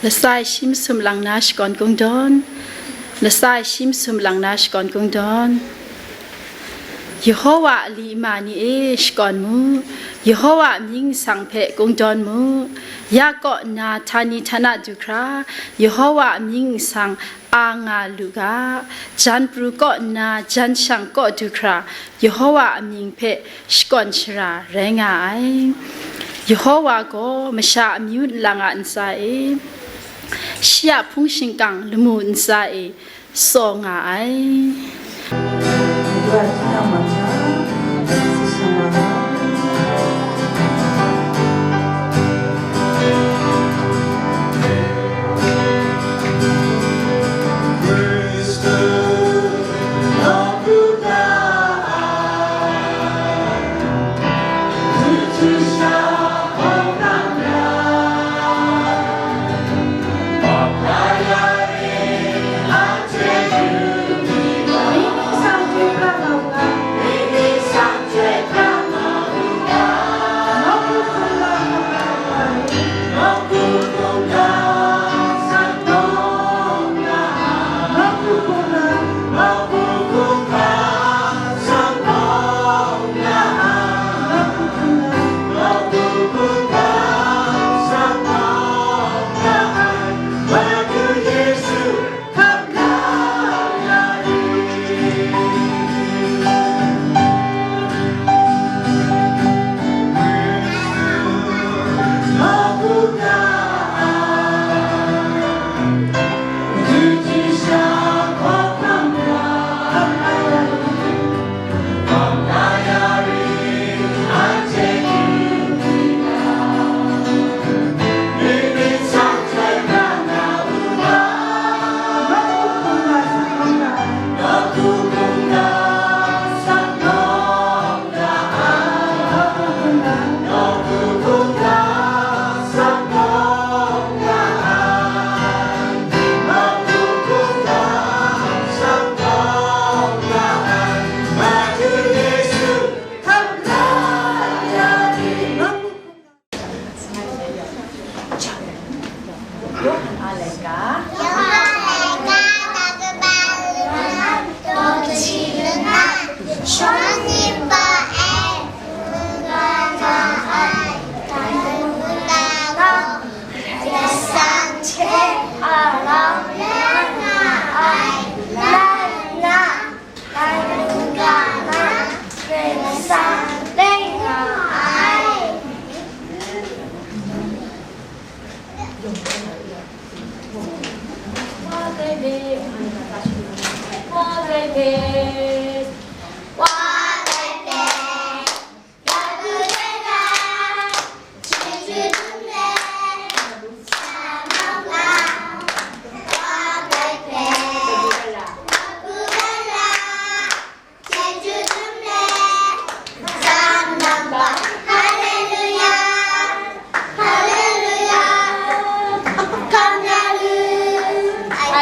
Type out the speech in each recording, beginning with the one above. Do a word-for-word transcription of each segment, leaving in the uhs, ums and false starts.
Lasai shi masum lang na shakawn kungdawn. Lasai shi masum lang na shakawn kungdawn. Yehowa a li ma ni e, shakawn mu. Yehowa a mying nsang hpe kungdawn mu. Ya kaw nna htani htana du hkra, Yehowa a mying nsang a nga lu ga, jan pru kaw nna jan shang kaw du hkra, Yehowa a mying hpe shakawn shara rai nga ai. Yehowa gaw masha amyu nlang a ntsa e, shi a hpung shingkang lamu ntsa e tsaw nga ai.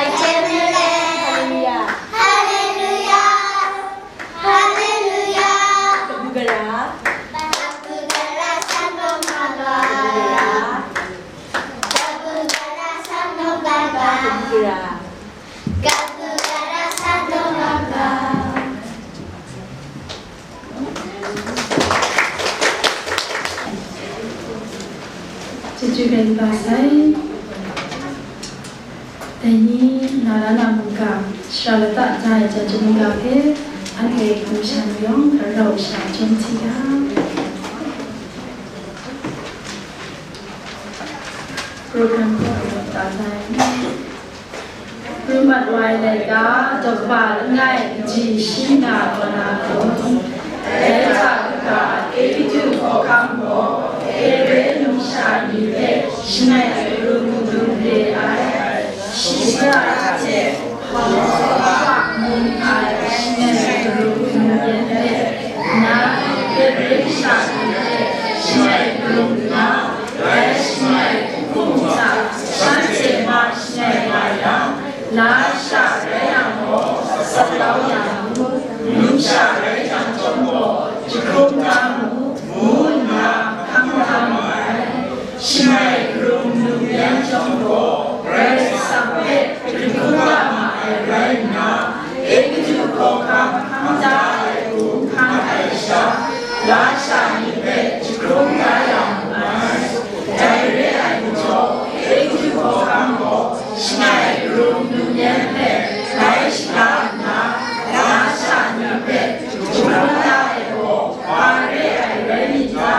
Haleluya. Haleluya. Haleluya. Kabu gara. Kabu gara. Kabu gara, shalom baba. Kabu gara. Kabu gara, shalom baba. Chyeju kaba sai. Dai ni na la na mungga, shara lata da ai chyeju mungga hpe, anhte hkum shan yawng, hpa rau sha chyum hti ga. Program hpe ta sai. Pru mat wa ai laika, daw kaba langai, kaji shi na kaw na hkum, dai hta kaga, Egitu hkawhkam gaw, Hebre numsha ni hpe shangai hkrum hkrum re ai. Shi shara hte, Hkawhkam mung ai shangai hkrum hkrum yan hpe, nang Hebre masha ni hpe shangai hkrum nna, dai shangai hkrum hta shanhte ma shangai nga yang, la sha rai yang gaw, saklau ya mu, numsha rai yang chyawm gaw, jahkrum da mu, ngu nna hkam da ma ai. Shangai hkrum nu yan chyawm gaw, Shada nna, na sha ni hpe jaw la ai gaw, wa re ai rai myit ta?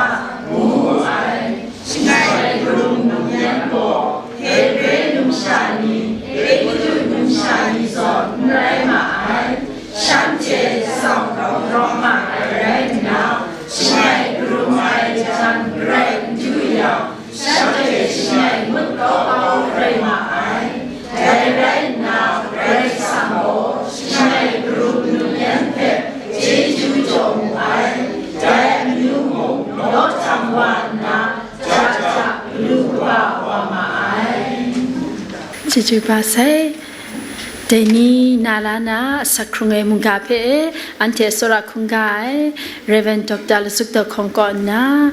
Ngu mu ai. Shangai karum num yan gaw, Hebre numsha ni, Egutu numsha ni zawn n rai ma ai. Shanhte tsang grau grau ma ai rai nna, shangai karum ai jan grai n du yang, shanhte shangai ngut kau kau rai ma ai. Dai rai nna, Karai Kasang gaw shangai karum num yan hpe chyeju jaw mu ai. Dai amyu mung law htam wa nna, ja ja galu kaba wa ma ai. Chyeju kaba sai. Dai ni na la na asak hkrung ai mungga hpe anhte tsawra hkungga ai Rev. Doctor Lazuk Daw Hkawng kaw nna,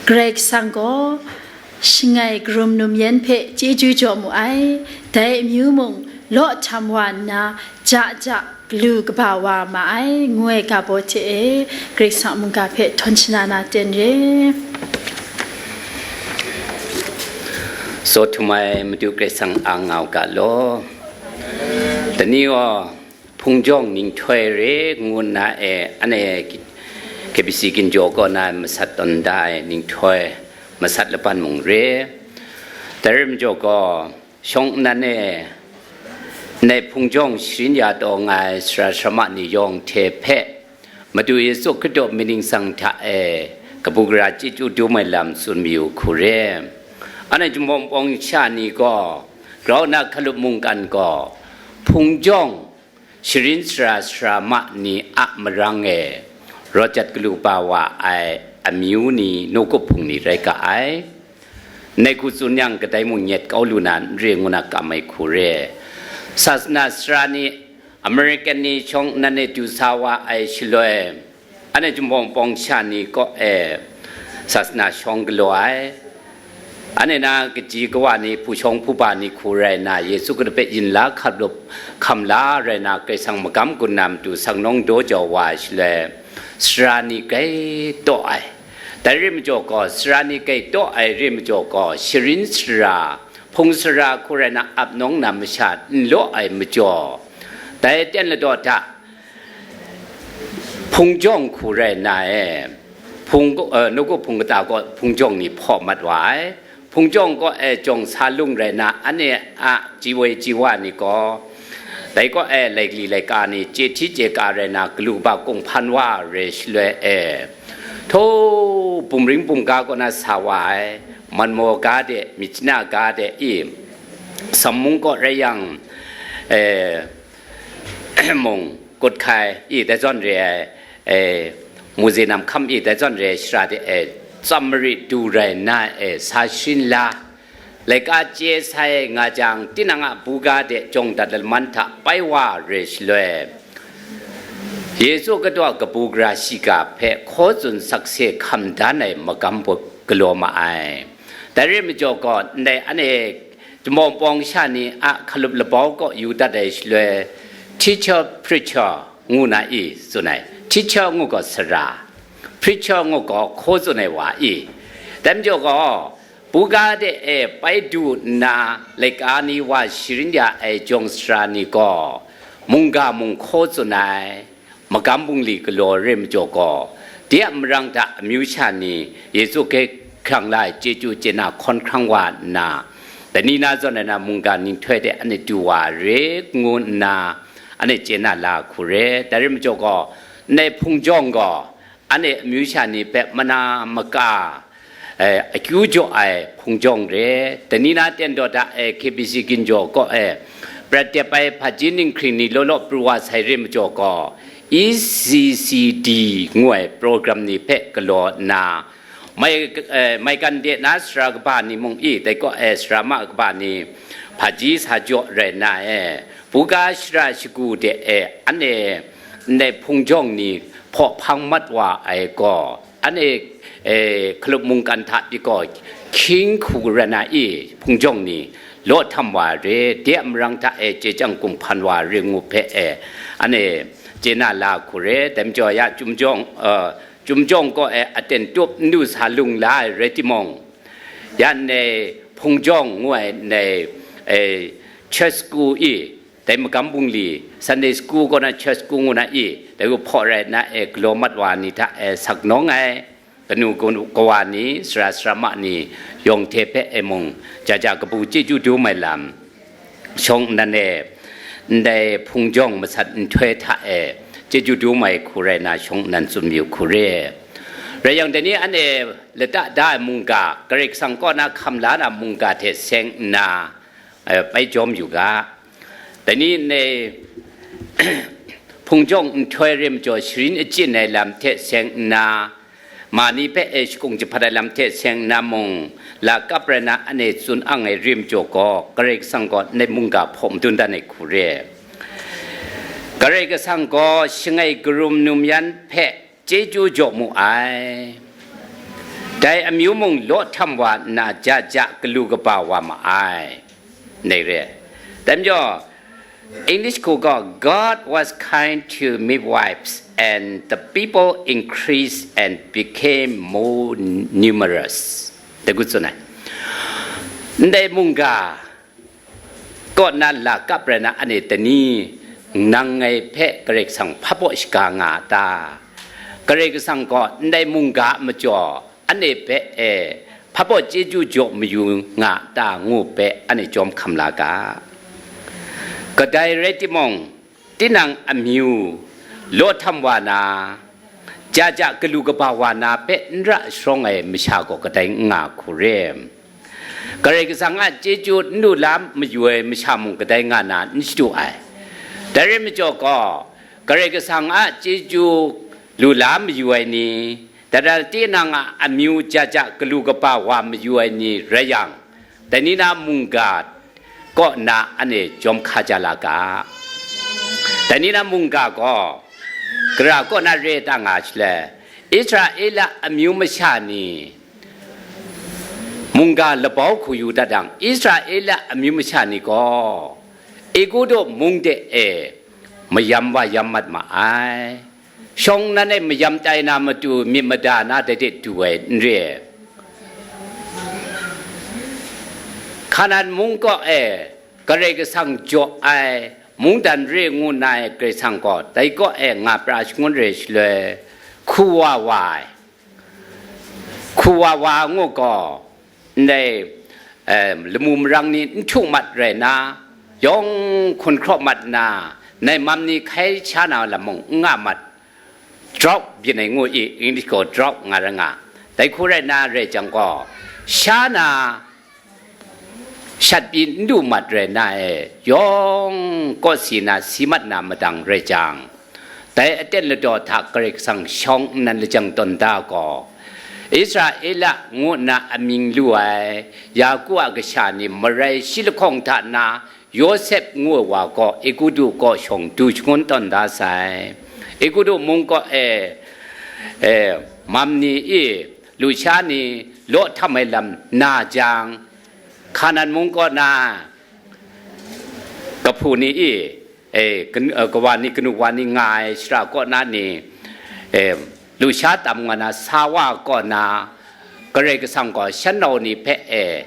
Karai Kasang gaw shangai karum num yan hpe chyeju jaw mu ai, dai amyu mung law htam wa nna, ja ja galu kaba wa ma ai, ngu ai ga baw hte e, Karai Kasang a mungga hpe htawn shana na ten re. Tsaw htum ai Madu Karai Kasang a ngau ga law. Dai ni gaw, hpung jawng ninghtoi re ngu nna e, anhte K B C Ginjaw kaw na masat tawn da ai ninghtoi, masat laban mung re. Dai rai majaw gaw, shawng nnan e, ndai hpung jawng sharin ya taw nga ai sara sarama ni yawng hte hpe, Madu Yesu Hkristu myit ningsang hta e kabu gara chyeju dum ai lam tsun mayu hku re. Anhte Jinghpaw Wunpawng sha ni gaw, grau na hkalup mungkan gaw, hpung jawng sharin sara sarama ni a marang e, rawt jat galu kaba wa ai amyu ni, nawku hpung ni rai ga ai. Ndai hku tsun yang, kadai mung nyet kau lu na n re ngu na kam ai hku re. Sasana sara ni, American ni shawng nnan e du sa wa ai shaloi, anhte Jinghpaw Wunpawng sha ni kaw e sasana shawng galaw ai. Anhte na kaji kawa ni, hpu shawng hpu ba ni hku rai nna, Yesu Hkristu hpe yin la hkap lup hkam la rai nna, Karai Kasang magam gun na matu sang nawng daw jau wa ai shaloi, sara ni grai taw ai. Dai re majaw gaw, sara ni grai taw ai re majaw gaw, sharin sara, hpung sara hku rai na ap nawng na masha n law ai majaw, dai ten ladaw hta hpung jawng hku rai nna e, hpung, eh, nawku hpung kata gaw hpung jawng ni hpaw mat wa ai. Hpung jawng kaw e jawng sa lung rai nna, anhte a ji woi ji wa ni gaw, dai kaw e laili laika ni chye hti chye ka rai nna, galu kaba kunghpan wa re shaloi e, htaw bumring bumga kaw na sa wa ai, manmaw ga de, myitkyina ga de i, Sam mung kaw rai yang, e, mung kut hkai i, dai zawn re ai, e, muze nam hkam i, dai zawn re ai shara de, e, tsam marit du rai nna, e, sa shin la, laika chye sai nga jang, tinang a buga de jawng dat laman hta pai wa re shaloi, Yesu Hkristu a kabu gara shiga hpe hkaw tsun sakse hkam dan ai magam galaw ma ai. Dai re majaw gaw, ndai anhte Jinghpaw Wunpawng sha ni a hkalup labau kaw yu dat ai shaloi, teacher, preacher ngu na i tsun ai. Teacher ngu gaw sara, preacher ngu gaw hkaw tsun ai wa i. Dai majaw gaw, buga de e pai du nna, laika ni wa sharin ya ai jawng sara ni gaw, mungga mung hkaw tsun ai, magam bungli galaw re majaw gaw, de a marang hta amyu sha ni Yesu hpe hkrang la ai chyeju chye na hkawn hkrang wa nna, dai ni na zawn ai na mungga ninghtoi de anhte du wa re ngu nna, anhte chye na la hku re. Dai re majaw gaw, ndai hpung jawng gaw, anhte amyu sha ni hpe mana maka, eh, akyu jaw ai hpung jawng re. Dai ni na ten daw da ai K B C Ginjaw kaw e prat dep ai hpaji ninghkring ni law law pru wa sai re majaw gaw, E C C D ngu ai program ni hpe galaw nna, mai, eh, maigan de na sara kaba ni mung i, dai kaw e sara ma kaba ni hpaji sa jaw rai nna e, buga shara shagu de e, anhte ndai hpung jawng ni hpaw hpang mat wa ai gaw, anhte, e, hkalup mungkan hta pyi gaw, hkying hku ran na i, hpung jawng ni law htam wa re, de a marang hta e chye chyang kumhpan wa re ngu hpe e, anhte chye na la hku re. Dai majaw ya, Chyum jawng, e, Chyum jawng kaw e aten tup n du sa lung la ai rai timung, ya ndai hpung jawng ngu ai ndai, e, church school i, dai magam bungli, Sunday school kaw na church school ngu na i, dai hpaw rai na e galaw mat wa ni hta e saknawng ai, kanu kawa ni, sara sarama ni, yawng hte hpe e mung, ja ja kabu chyeju dum ai lam, shawng nnan e, ndai hpung jawng masat nhtoi hta e, chyeju dum ai hku rai na shawng nnan tsun yu hku re. Rai yang, dai ni anhte lata da ai mungga, Karai Kasang kaw na hkam la na mungga hte seng nna, eh, bai jawm yu ga. Dai ni ndai hpung jawng nhtoi rim jaw sharin achyin ai lam hte seng nna, ma ni hpe e shakung jahpat ai lam hte seng nna mung, lakap rai na anhte tsun ang ai rim jaw gaw, Karai Kasang gaw ndai mungga hpaw madun dan ai hku re. Karai Kasang gaw shangai karum num yan hpe chyeju jaw mu ai. Dai amyu mung law htam wa nna ja ja galu kaba wa ma ai. Nei re. Dai majaw, English hku gaw, "God was kind to midwives, and the people increased and became more numerous." Dai hku tsun ai. Ndai mungga kaw na lakap rai na anhte dai ni, nang ngai hpe Karai Kasang hpa baw shaga nga a ta? Karai Kasang gaw ndai mungga a majaw anhte hpe e hpa baw chyeju jaw mayu nga a ta ngu hpe anhte jawm hkam la ga. Kadai rai timung, tinang amyu law htam wa na, ja ja galu kaba wa na hpe n ra sharawng ai masha gaw kadai n nga hku re. Karai Kasang a chyeju n lu la mayu ai masha mung kadai nga na n shadu ai. Dai rai majaw gaw, Karai Kasang a chyeju lu la mayu ai ni, dada tinang a amyu ja ja galu kaba wa mayu ai ni rai yang, dai ni na mungga kaw na anhte jawm hka ja la ga. Dai ni na mungga gaw, gara kaw na re ta nga shaloi, Israela amyu masha ni mungga labau hku yu dat yang, Israela amyu masha ni gaw Egutu mung de e mayam wa yam mat ma ai. Shawng nnan e mayam tai na matu myit mada na dai de du ai n re. Hkanan mung kaw e Karai Kasang jaw ai mungdan re ngu na ai Karai Kasang gaw dai kaw e nga pra shangun re shaloi, hku wa wa ai. Hku wa wa ngu gaw, ndai, eh, lamu marang ni n htu mat rai na, yawng hkun hkraw mat nna, nai mam ni hkai sha na lam mung n nga mat, drought byin ai ngu i, English gaw drought nga ra nga. Dai hku rai na rai jang gaw, sha na shat pyi n du mat rai na e, yawng kaw si na si mat na madang rai jang, dai aten ladaw hta Karai Kasang shawng nnan lajang tawn da gaw, Israela ngu nna amying lu ai Yaku a kasha ni marai shi lahkawng hta na Yawsep ngu ai wa gaw Egutu kaw shawng du shangun tawn da sai. Egutu mung kaw e, e, mam ni i, lusha ni law htam ai lam na jang, Hkanan mung kaw na kahpu ni i, e, kan-, e, kawa ni, kanu wa ni nga ai shara kaw na ni, e, lusha tam nga na sa wa kaw na, Karai Kasang gaw shan nau ni hpe, e,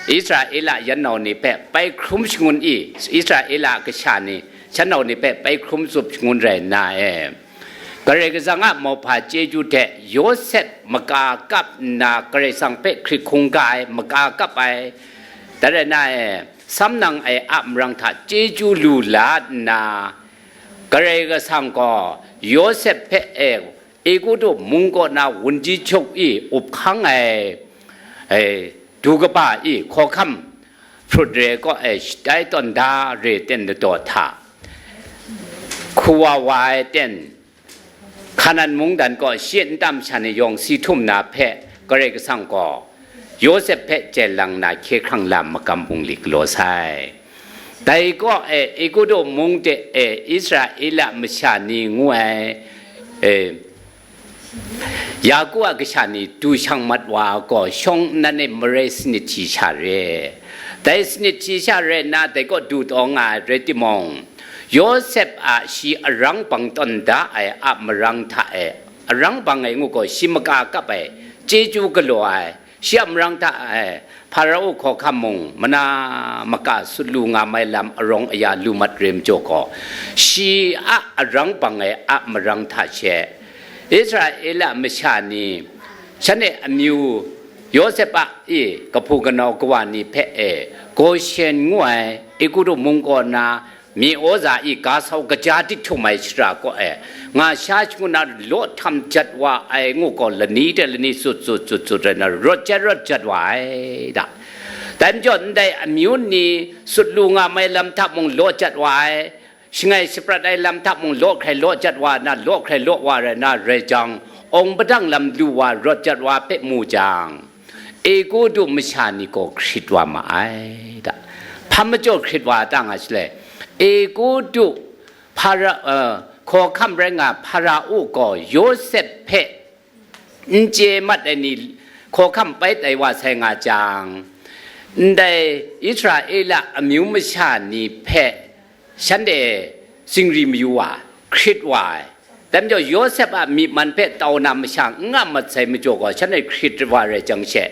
Israela yan nau ni hpe bai hkrum shangun i, Israela kasha ni shan nau ni hpe bai hkrum tsup shangun rai nna, e, Karai Kasang a mauhpa chyeju hte Yawsep maka kap nna Karai Kasang hpe hkrit hkungga ai maka kap ai, dai rai na e, samnang ai a marang hta chyeju lu la nna, Karai Kasang gaw Yawsep hpe e, Egutu mung kaw na wunji hkyuk i up hkang ai, e, du kaba i hkawhkam hprut re kaw e shatai tawn da re ten ladaw hta, hku wa wa ai ten, Hkanan mungdan kaw shi ntam sha ni yawng si htum na hpe Karai Kasang gaw Yawsep hpe chyen lang na hkye hkrang lam magam bungli galaw sai. Dai kaw e Egutu mung de e Israela masha ni ngu ai, e, Yaku a kasha ni du shang mat wa gaw shawng nnan e marai sanit hti sha re. Dai sanit hti sha re nna dai kaw du taw nga ai rai timung, Yawsep a shi arang bang tawn da ai a marang hta e, arang bang ai ngu gaw shi maka kap ai, chyeju galaw ai, Shi a marang hta e, Hparao hkawhkam mung mana maka sut lu nga mai lam arawng aya lu mat re majaw gaw, shi a arang bang ai a marang hta she, Israela masha ni, shanhte amyu Yawsep a i kahpu kanau kawa ni hpe e, Goshen ngu ai Egutu mung kaw na, myi oza i ga sau kaja dik htum ai shara kaw e, nga sha shangun na law htam jat wa ai ngu gaw, lani de lani sut sut sut sut rai na, rawt jat rawt jat wa ai da. Dai majaw, ndai amyu ni sut lu nga mai lam hta mung law jat wa ai, shangai shaprat ai lam hta mung law hkrai law jat wa na, law hkrai law wa rai na rai jang, awng padang lam lu wa rawt jat wa hpe mu jang, Egutu masha ni gaw hkrit wa ma ai da. Hpa majaw hkrit wa ta nga shaloi, Egutu Hpara-, uh, hkawhkam rai nga Hparao gaw Yawsep hpe n chye mat ai ni hkawhkam pai tai wa sai nga jang, ndai Israela amyu masha ni hpe shanhte zingri mayu wa, hkrit wa ai. Dai majaw Yawsep a myi man hpe tau na masha n nga mat sai majaw gaw, shanhte hkrit wa rai jang she,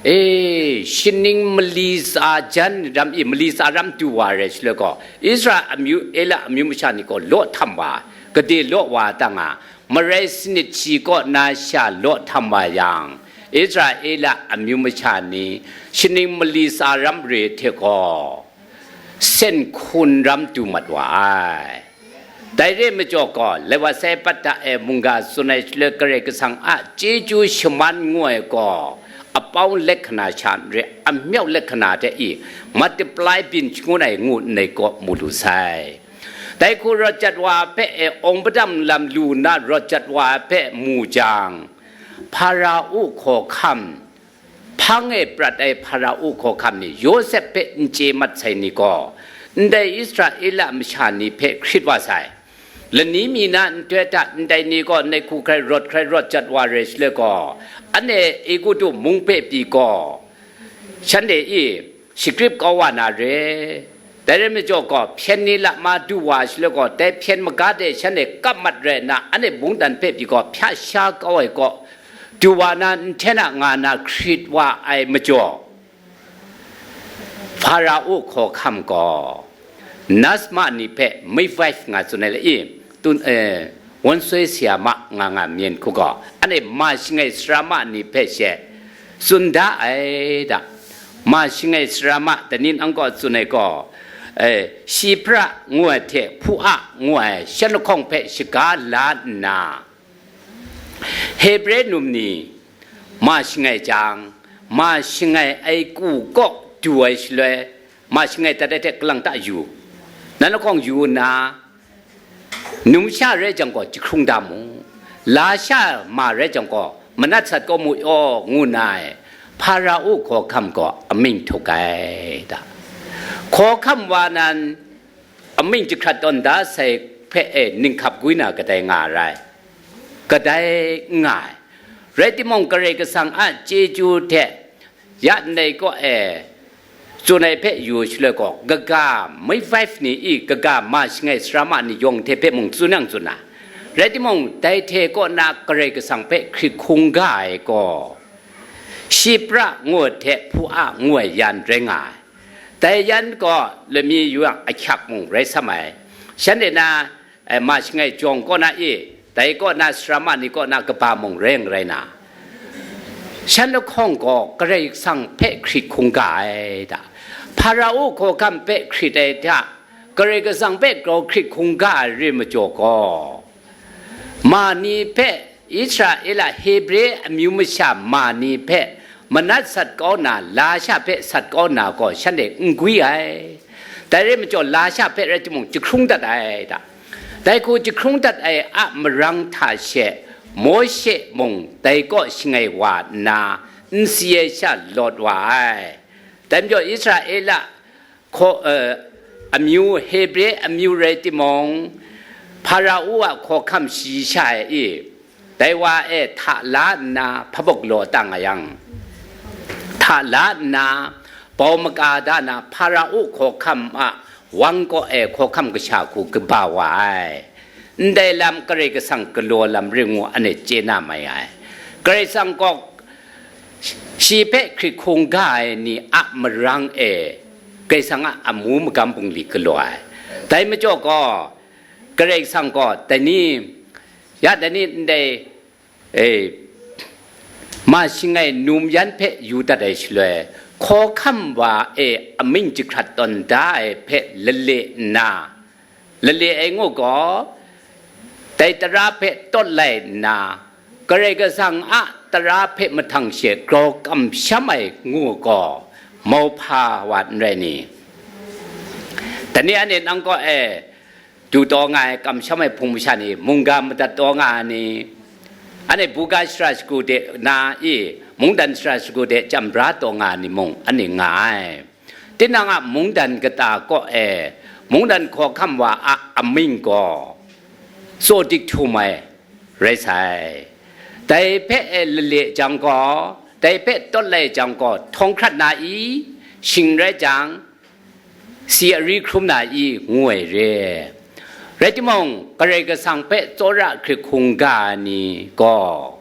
e, shaning mali tsa jan ram i, mali tsa ram du wa rai shaloi gaw, Israela amyu masha ni gaw law htam wa, gade law wa ta nga, marai sanit shi kaw na sha law htam wa yang, Israela amyu masha ni shaning mali tsa ram re hte gaw, sen hkun ram du mat wa ai. Dai re majaw gaw, laiwa sai pat da e mungga tsun ai shaloi Karai Kasang a chyeju shaman ngu ai gaw, apau lehkana sha n re, amyau lehkana hte i, multiply byin shangun ai ngu nnai kaw mu lu sai. Dai hku rawt jat wa hpe e, awng padang lam lu na rawt jat wa hpe mu jang, Hparao hkawhkam, hpang e prat ai Hparao hkawhkam ni Yawsep hpe n chye mat sai ni gaw, ndai Israela masha ni hpe hkrit wa sai. Lani mi na nhtoi hta ndai ni gaw nai hku hkrai rawt hkrai rawt jat wa rai shaloi gaw, anhte Egutu mung hpe pyi gaw, shanhte i shagrip kau wa na re. Dai rai majaw gaw, hpyen ni lama du wa shaloi gaw, dai hpyen maga de shanhte kap mat rai nna, anhte mungdan hpe pyi gaw, hpya sha kau ai gaw, du wa na, n hten a nga na hkrit wa ai majaw, Hparao hkawhkam gaw, nurse ma ni hpe midwife nga tsun ai le i, tun, eh, won soi sara ma nga nga myen hku gaw, anhte ma shangai sara ma ni hpe she tsun da ai da. Ma shangai sara ma, danin ang gaw tsun ai gaw, eh, Shipra ngu ai hte Pua ngu ai shan lahkawng hpe shaga la nna, Hebre num ni ma shangai jang, ma shangai ai ku kaw du ai shaloi, ma shangai dat ai hte kalang ta yu, nan lahkawng yu nna, numsha rai jang gaw jahkrung da mu, lasha ma rai jang gaw manat sat kau mu yaw, ngu nna ai, Hparao hkawhkam gaw amying htuk ai da. Hkawhkam wa nan, amying jahkrat tawn da sai hpe e ninghkap gwi na kadai nga rai, kadai n nga ai. Rai timung, Karai Kasang a chyeju hte ya ndai kaw e tsun ai hpe yu shaloi gaw, kaga midwife ni i kaga ma shangai sara ma ni yawng hte hpe mung tsun yang tsun na, rai timung, dai hte kaw na Karai Kasang hpe hkrit hkungga ai gaw, Shipra ngu ai hte Pua ngu ai yan rai nga ai. Dai yan gaw lami yu yang ahkyak mung rai sam ai. Shanhte na, eh, ma shangai jawng kaw na i, dai kaw na sara ma ni kaw na kaba mung rai n rai na, shan lahkawng gaw Karai Kasang hpe hkrit hkungga ai da. Hparao hkawhkam hpe hkrit ai hta, Karai Kasang hpe grau hkrit hkungga ai re majaw gaw, ma ni hpe, Israela Hebre amyu masha ma ni hpe manat sat kau na, lasha hpe sat kau na gaw shanhte n gwi ai. Dai rai majaw, lasha hpe rai timung, jahkrung dat ai da. Dai hku jahkrung dat ai a marang hta she, Mawshe mung dai kaw shangai wa nna, n si ai sha lawt wa ai. Dai majaw, Israela hkaw-, eh, amyu, Hebre amyu rai timung, Hparao a hkawhkam shayi sha ai i, dai wa e hta la nna hpabawk law tang a yang, hta la nna bau maka da na, Hparao hkawhkam a wang kaw e hkawhkam kasha hku kaba wa ai. Ndai lam Karai Kasang galaw lam ring ngu, anhte chye na mai ai. Karai Kasang gaw Shi hpe hkrit hkungga ai ni a marang e Karai Kasang a amu magam bungli galaw ai. Dai majaw gaw, Karai Kasang gaw dai ni, ya dai ni ndai, e, ma shangai num yan hpe yu dat ai shaloi, hkawhkam wa e amying jahkrat tawn da ai hpe lale nna, lale ai ngu gaw, dai tara hpe tawt lai nna, Karai Kasang a tara hpe mahtang she grau kamsham ai ngu gaw, mauhpa wa n rai ni? Dai ni anhte nang kaw e du taw nga ai kamsham ai hpung masha ni, mungga madat taw nga ai ni, anhte buga shara shagu de na i, mungdan shara shagu de chyam bra taw nga ai ni mung anhte nga ai. Tinang a mungdan kata kaw e mungdan hkawhkam wa a amying gaw tsaw dik htum ai rai sai. Dai hpe e lale jang gaw, dai hpe tawt lai jang gaw, htawng hkrat na i, shing rai jang, si ari hkrum na i, ngu ai re. Rai timung, Karai Kasang hpe tsawra hkrit hkungga ai ni gaw,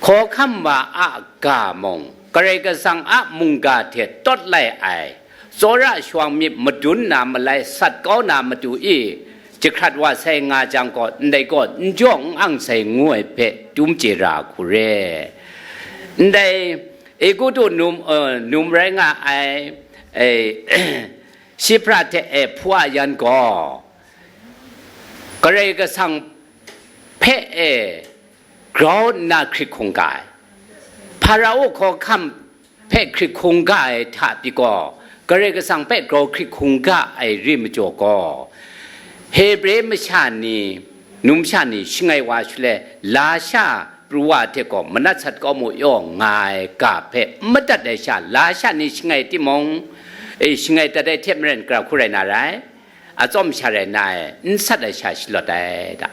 hkawhkam wa a ga mung, Karai Kasang a mungga hte tawt lai ai, tsawra shawang myit madun na malai sat kau na matu i, jahkrat wa sai nga jang gaw, ndai gaw n jaw n ang sai ngu ai hpe dum chye ra hku re. Ndai Egutu num, eh, num rai nga ai, eh, Shipra hte e hpua yan gaw, Karai Kasang hpe e grau nna hkrit hkungga ai. Hparao hkawhkam hpe hkrit hkungga ai hta pyi gaw, Karai Kasang hpe grau hkrit hkungga ai re majaw gaw, Hebre masha ni, numsha ni shangai wa shaloi, lasha pru wa hte gaw manat sat kau mu yaw nga ai ga hpe n madat ai sha, lasha ni shangai timung, e, shangai dat ai hte maren, gara hku rai na rai, atsawm sha rai na e, n sat ai sha shalawt ai da.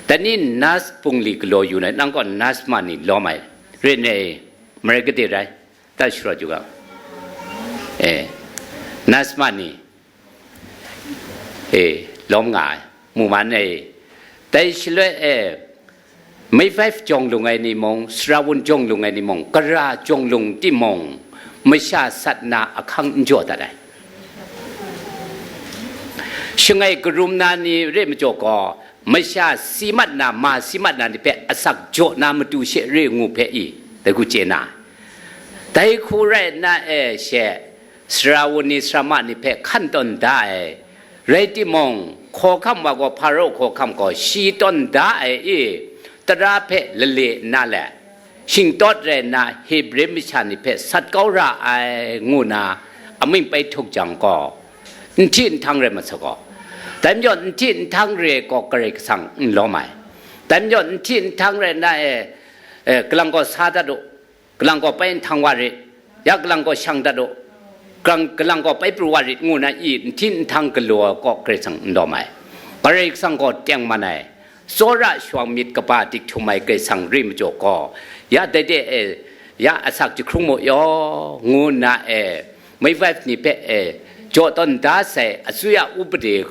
Dai ni nas bungli galaw yu na, nang gaw nas ma ni lawm ai, rin e, marai gade rai, ta sharawt yu ga. E, nas ma ni, e, lawm nga ai, mu man e. Dai shaloi e, midwife jawng lung ai ni mung, sarawun jawng lung ai ni mung, gara jawng lung timung, masha sat na ahkang n jaw dat ai. Shangai karum na ni re majaw gaw, masha si mat na, ma si mat na ni hpe asak jaw na matu she re ngu hpe i, dai hku chye na. Dai hku rai nna e she, sarawun ni, sarama ni hpe hkan tawn da ai, rai timung, hkawhkam wa gaw, Hparo hkawhkam gaw shi tawn da ai i, tara hpe lale nna let, shingtawt rai nna Hebre masha ni hpe sat kau ra ai, ngu nna amying bai htuk jang gaw, n hti n htang rai ma sa gaw, dai majaw n hti n htang re gaw Karai Kasang n lawm ai. Dai majaw n hti n htang rai nna e, e, kalang gaw sa dat u, kalang gaw bai nhtang wa rit, ya kalang gaw shang dat u, kalang, kalang gaw bai pru wa rit, ngu na i, n hti n htang galaw ai kaw Karai Kasang n lawm ai. Karai Kasang gaw teng man ai, tsawra shawang myit kaba dik htum ai Karai Kasang re majaw gaw, ya dai de e, ya asak jahkrung mu yaw, ngu nna e, midwife ni hpe e, jaw tawn da sai, asuya upade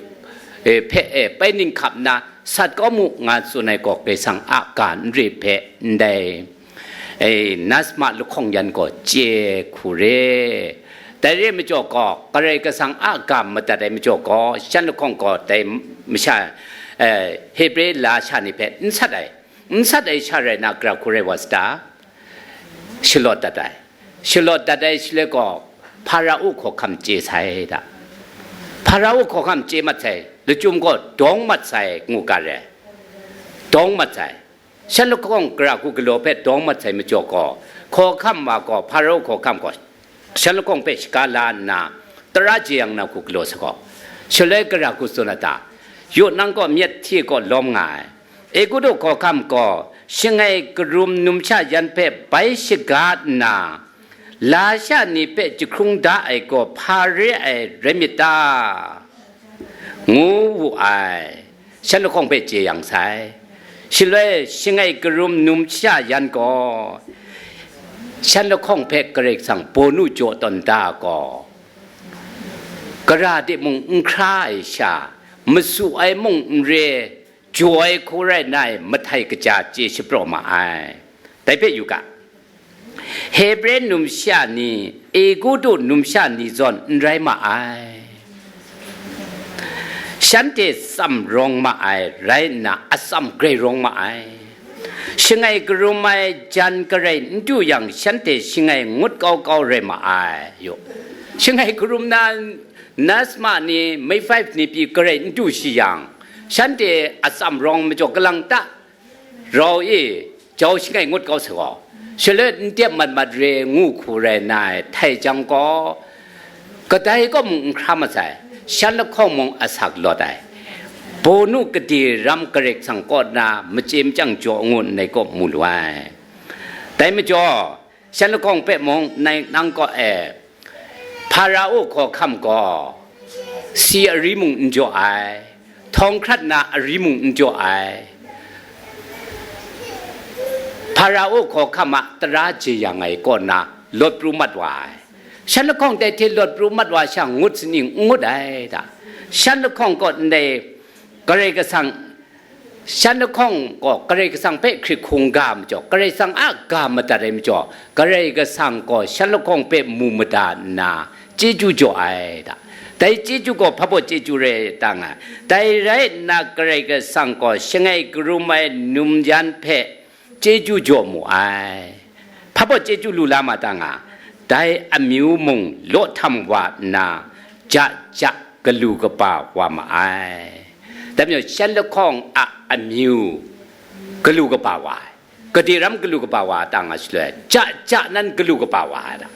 e, hpe e, bai ning hkap nna, sat kau mu nga tsun ai gaw Karai Kasang a ga n re hpe ndai, e, nasma lahkawng yan gaw chye hku re. Dai re majaw gaw, Karai Kasang a ga madat ai majaw gaw, shan lahkawng gaw dai masha, e, Hebre lasha ni hpe n sat ai, n sat ai sha rai na, gara hku rai wa sa ta? Shalawt dat ai. Shalawt dat ai shaloi gaw, Hpara-u hkawhkam chye sai da. Hpara-u hkawhkam chye mat sai, lachyum gaw dawng mat sai, ngu ga re. Dawng mat sai. Shan lahkawng gara hku galaw hpe dawng mat sai majaw gaw, hkawhkam wa gaw, Hpara-u hkawhkam gaw, shan lahkawng hpe shaga la nna, tara jeyang na hku galaw sa gaw, shaloi gara hku tsun a ta? Yu, nang gaw myit hti gaw lawm nga ai. Egutu hkawhkam gaw, shangai karum numsha yan hpe bai shaga nna, lasha ni hpe jahkrung da ai gaw hpa re ai rai myit ta? Ngu wu ai. Shan lahkawng hpe chye yang sai. Shaloi shangai karum numsha yan gaw, shan lahkawng hpe Karai Kasang bawnu jaw tawn da gaw, gara de mung n hkra ai sha, masu ai mung n re, jaw ai hku rai nna, mahtai kaja chye shapraw ma ai. Dai hpe yu ga, Hebre numsha ni, Egutu numsha ni zawn n rai ma ai. Shanhte tsam rawng ma ai, rai nna atsam grai rawng ma ai. Shangai karum ai jan garai n du yang, shanhte shangai ngut kau kau rai ma ai. Yo. Shangai karum na nasma ni, Midwife ni pyi garai n du shi yang, shanhte atsam rawng majaw kalang ta rau e jau shangai ngut kau sa gaw, shaloi n tep mat mat re ngu hku rai nna htai jang gaw, kadai kaw mung n hkra masai, shan lahkawng mung asak lawt ai, bawnu gade ram Karai Kasang kaw na machye machyang jaw ngu nngai kaw mu lu ai. Dai majaw, shan lahkawng hpe mung nai nang kaw e, Hparao hkawhkam gaw si ari mung n jaw ai, htawng hkrat na ari mung n jaw ai, Hparao hkawhkam a tara jeyang ai kaw na lawt pru mat wa ai. Shan lahkawng dai hte lawt pru mat wa sha ngut saning n ngut ai ta? Shan lahkawng kaw ndai Karai Kasang Shan lahkawng gaw Karai Kasang hpe hkrit hkungga majaw, Karai Kasang a ga madat ai majaw, Karai Kasang gaw shan lahkawng hpe mu mada nna chyeju jaw ai ta. Dai chyeju gaw hpa baw chyeju rai ta nga? Dai rai nna Karai Kasang gaw shangai karum ai num yan hpe chyeju jaw mu ai. Hpa baw chyeju lu la ma ta nga? Dai amyu mung law htam wa nna, ja ja galu kaba wa ma ai. Dai majaw, shan lahkawng a amyu galu kaba wa ai. Gade ram galu kaba wa ta nga shaloi, ja ja nan galu kaba wa ai ta?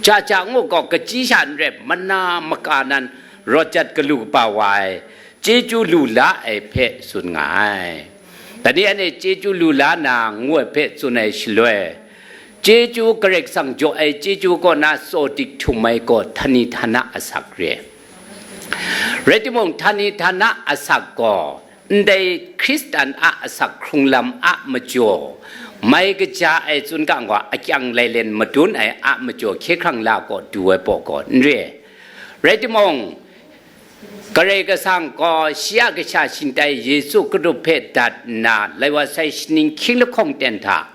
Ja ja ngu gaw, kachyi sha n rai, mana maka nan rawt jat galu kaba wa ai, chyeju lu la ai hpe tsun nga ai. Dai ni anhte chyeju lu la na ngu ai hpe tsun ai shaloi, chyeju Karai Kasang jaw ai chyeju kaw na tsaw dik htum ai gaw htani htana asak re. Rai timung, htani htana asak gaw ndai Hkristan a asak hkrung lam a majaw, mai kaja ai tsun ga gaw akyang lailen madun ai a majaw hkye hkrang la kaw du ai baw gaw n re. Rai timung, Karai Kasang gaw shi a kasha shingtai Yesu Hkristu hpe dat nna, lai wa sai shaning hkying lahkawng ten hta,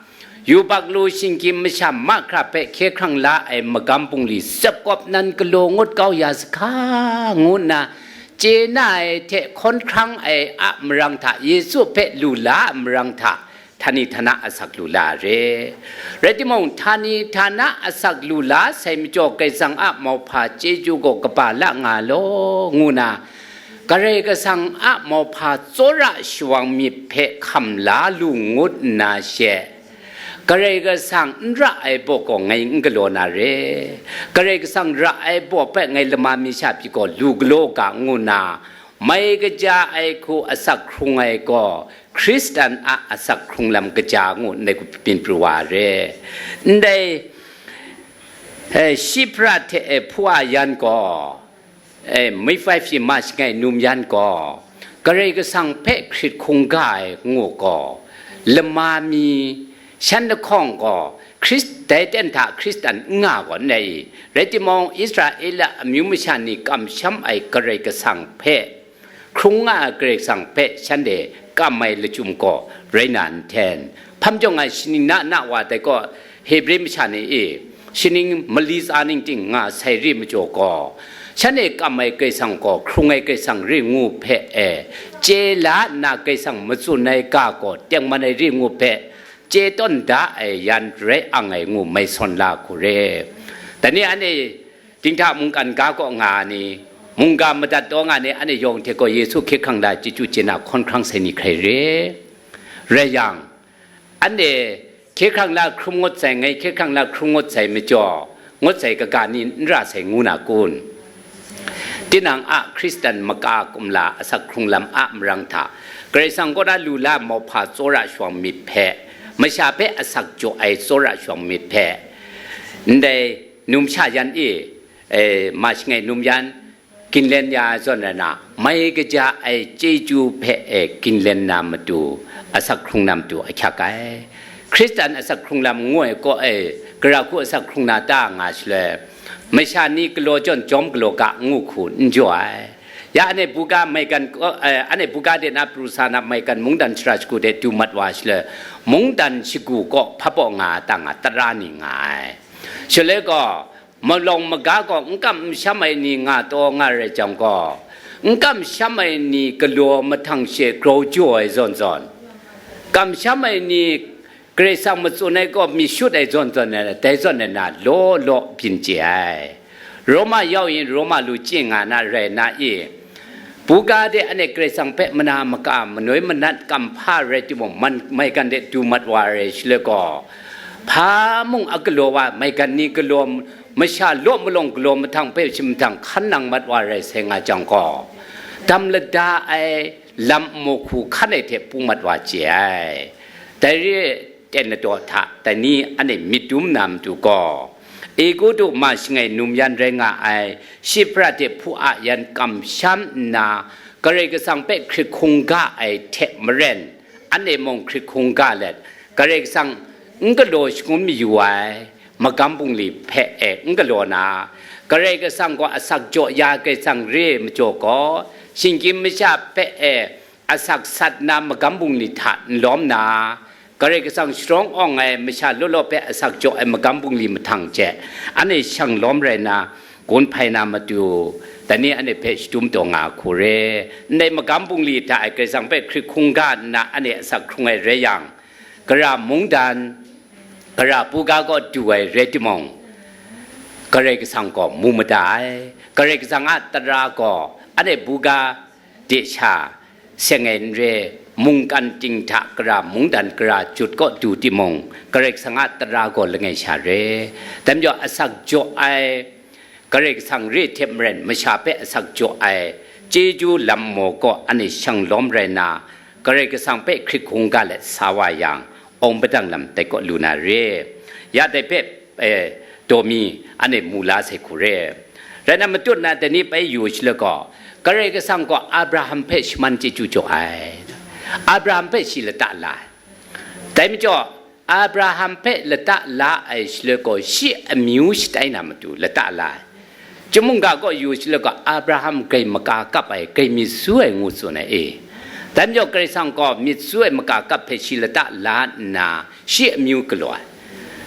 yubak lu shinggyim masha mahkra hpe hkye hkrang la ai magam bungli tsep kawp nan galaw ngut kau ya sahka, ngu nna chye na ai hte hkawn hkrang ai a marang hta, Yesu hpe lu la a marang hta, htani htana asak lu la re. Rai timung, htani htana asak lu la sai majaw, Karai Kasang a mauhpa chyeju gaw kaba la nga law, ngu na, Karai Kasang a mauhpa tsawra shawang myit hpe hkam la lu ngut nna she, Karai Kasang n ra ai baw gaw ngai n galaw na re. Karai Kasang ra ai baw hpe ngai lama mi sha pyi gaw lu galaw ga, ngu na, mai kaja ai hku asak hkrung ai gaw Hkristan a asak hkrung lam kaja ngu ndai hku byin pru wa re. Ndai, eh, Shipra hte, eh, Pua yan gaw, eh, Midwife shi ma shangai num yan gaw, Karai Kasang hpe hkrit hkungga ai ngu gaw, lama mi shan lahkawng gaw Hkris-, dai ten hta Hkristan n nga gaw n rai i? Rai timung, Israela amyu masha ni kamsham ai Karai Kasang hpe, hkrung nga ai Karai Kasang hpe shanhte kam ai lachyum gaw rai na n hten? Hpam jawng ai shaning na na wa dai gaw, Hebre masha ni e, shaning mali tsa ning ting nga sai re majaw gaw, shanhte kam ai Karai Kasang gaw hkrung ai Karai Kasang re ngu hpe e, chye la nna Karai Kasang matsun ai ga gaw tengman ai re ngu hpe, chye tawn da ai yan rai ang ai ngu mai sawn la hku re. Dai ni anhte dinghta mungkan ga kaw nga ni, mungga madat taw nga ni, anhte yawng hte gaw Yesu hkye hkrang la chyeju chye na hkawn hkrang sai ni hkrai re. Rai yang, anhte hkye hkrang la hkrum ngut sai, ngai hkye hkrang la hkrum ngut sai majaw, ngut sai kaga ni n ra sai ngu na kun? Tinang a Hkristan maka kumla asak hkrung lam a marang hta, Karai Kasang kaw na lu la mauhpa tsawra shawng myit hpe, masha hpe asak jaw ai tsawra shawng myit hpe, ndai numsha yan e, e, ma shangai num yan, ginlen ya ai zawn rai na, mai kaja ai chyeju hpe e ginlen na matu, asak hkrung na matu ahkyak ai. Hkristan asak hkrung lam ngu ai kaw e, gara hku asak hkrung na ta nga shaloi, masha ni galaw jawn jawm galaw ga ngu hku n jaw ai. Ya anhte buga maigan, eh, anhte buga de na pru sa na maigan mungdan shara shagu de du mat wa shaloi, mungdan shagu kaw hpa baw nga ta nga tara ni nga ai. Shaloi gaw, malawng maga gaw n kam n sham ai ni nga taw nga rai jang gaw, n kam sham ai ni galaw mahtang she grau jaw ai zawn zawn, kam sham ai ni Karai Kasang matsun ai kaw mi shut ai zawn zawn ai, dai zawn ai na law law byin chye ai. Roma yau yin Roma lu chye nga na rai na i, buga de anhte Karai Kasang hpe mana maka manoi manat kamhpa rai timung, man, maigan de du mat wa ai shaloi gaw, hpa mung a galaw wa, maigan ni galaw, masha law malawng galaw mahtang hpe shi mahtang hkan nang mat wa ai sai nga jang gaw, dam lada ai lam nmu hku hkan ai hte pung mat wa chye ai. Dai re ai ten ladaw hta dai ni anhte myit dum na matu gaw, Egutu ma shangai num yan rai nga ai, Shipra hte hpu a yan kamsham nna, Karai Kasang hpe hkrit hkungga ai hte maren, anhte mung hkrit hkungga let, Karai Kasang n galaw shangun mayu ai, magam bungli hpe e n galaw na, Karai Kasang gaw asak jaw ya ai Karai Kasang re ai majaw gaw, shinggyim masha hpe e asak sat na magam bungli hta n lawm na, Karai Kasang sharawng awng ai masha law law hpe asak jaw ai magam bungli mahtang hte anhte shang lawm rai na, gun hpai na matu, dai ni anhte hpe shadum taw nga hku re. Ndai magam bungli hta e Karai Kasang hpe hkrit hkungga nna anhte asak hkrung ai rai yang, gara mungdan, gara buga kaw du ai rai timung, Karai Kasang gaw mu mada ai. Karai Kasang a tara gaw anhte buga de sha seng ai n re, mungkan ting hta gara mungdan gara jut kaw du timung, Karai Kasang a tara gaw langai sha re. Dai majaw asak jaw ai, Karai Kasang re hte maren masha hpe asak jaw ai chyeju lam maw kaw anhte shang lawm rai na, Karai Kasang hpe hkrit hkungga let sa wa yang, awng padang lam dai kaw lu na re. Ya dai hpe, eh, daw mi anhte mu la sai hku re. Rai na matut na dai ni bai yu shaloi gaw, Karai Kasang gaw Abraham hpe shaman chyeju jaw ai. Abraham hpe shi lata la ai. Dai majaw, Abraham hpe lata la ai shaloi gaw, shi amyu shatai na matu lata la ai. Chyum mungga kaw yu shaloi gaw, Abraham grai maka kap ai, grai myit su ai ngu tsun ai e. Dai majaw, Karai Kasang gaw myit su ai maka kap hpe shi lata la nna, shi amyu galaw ai.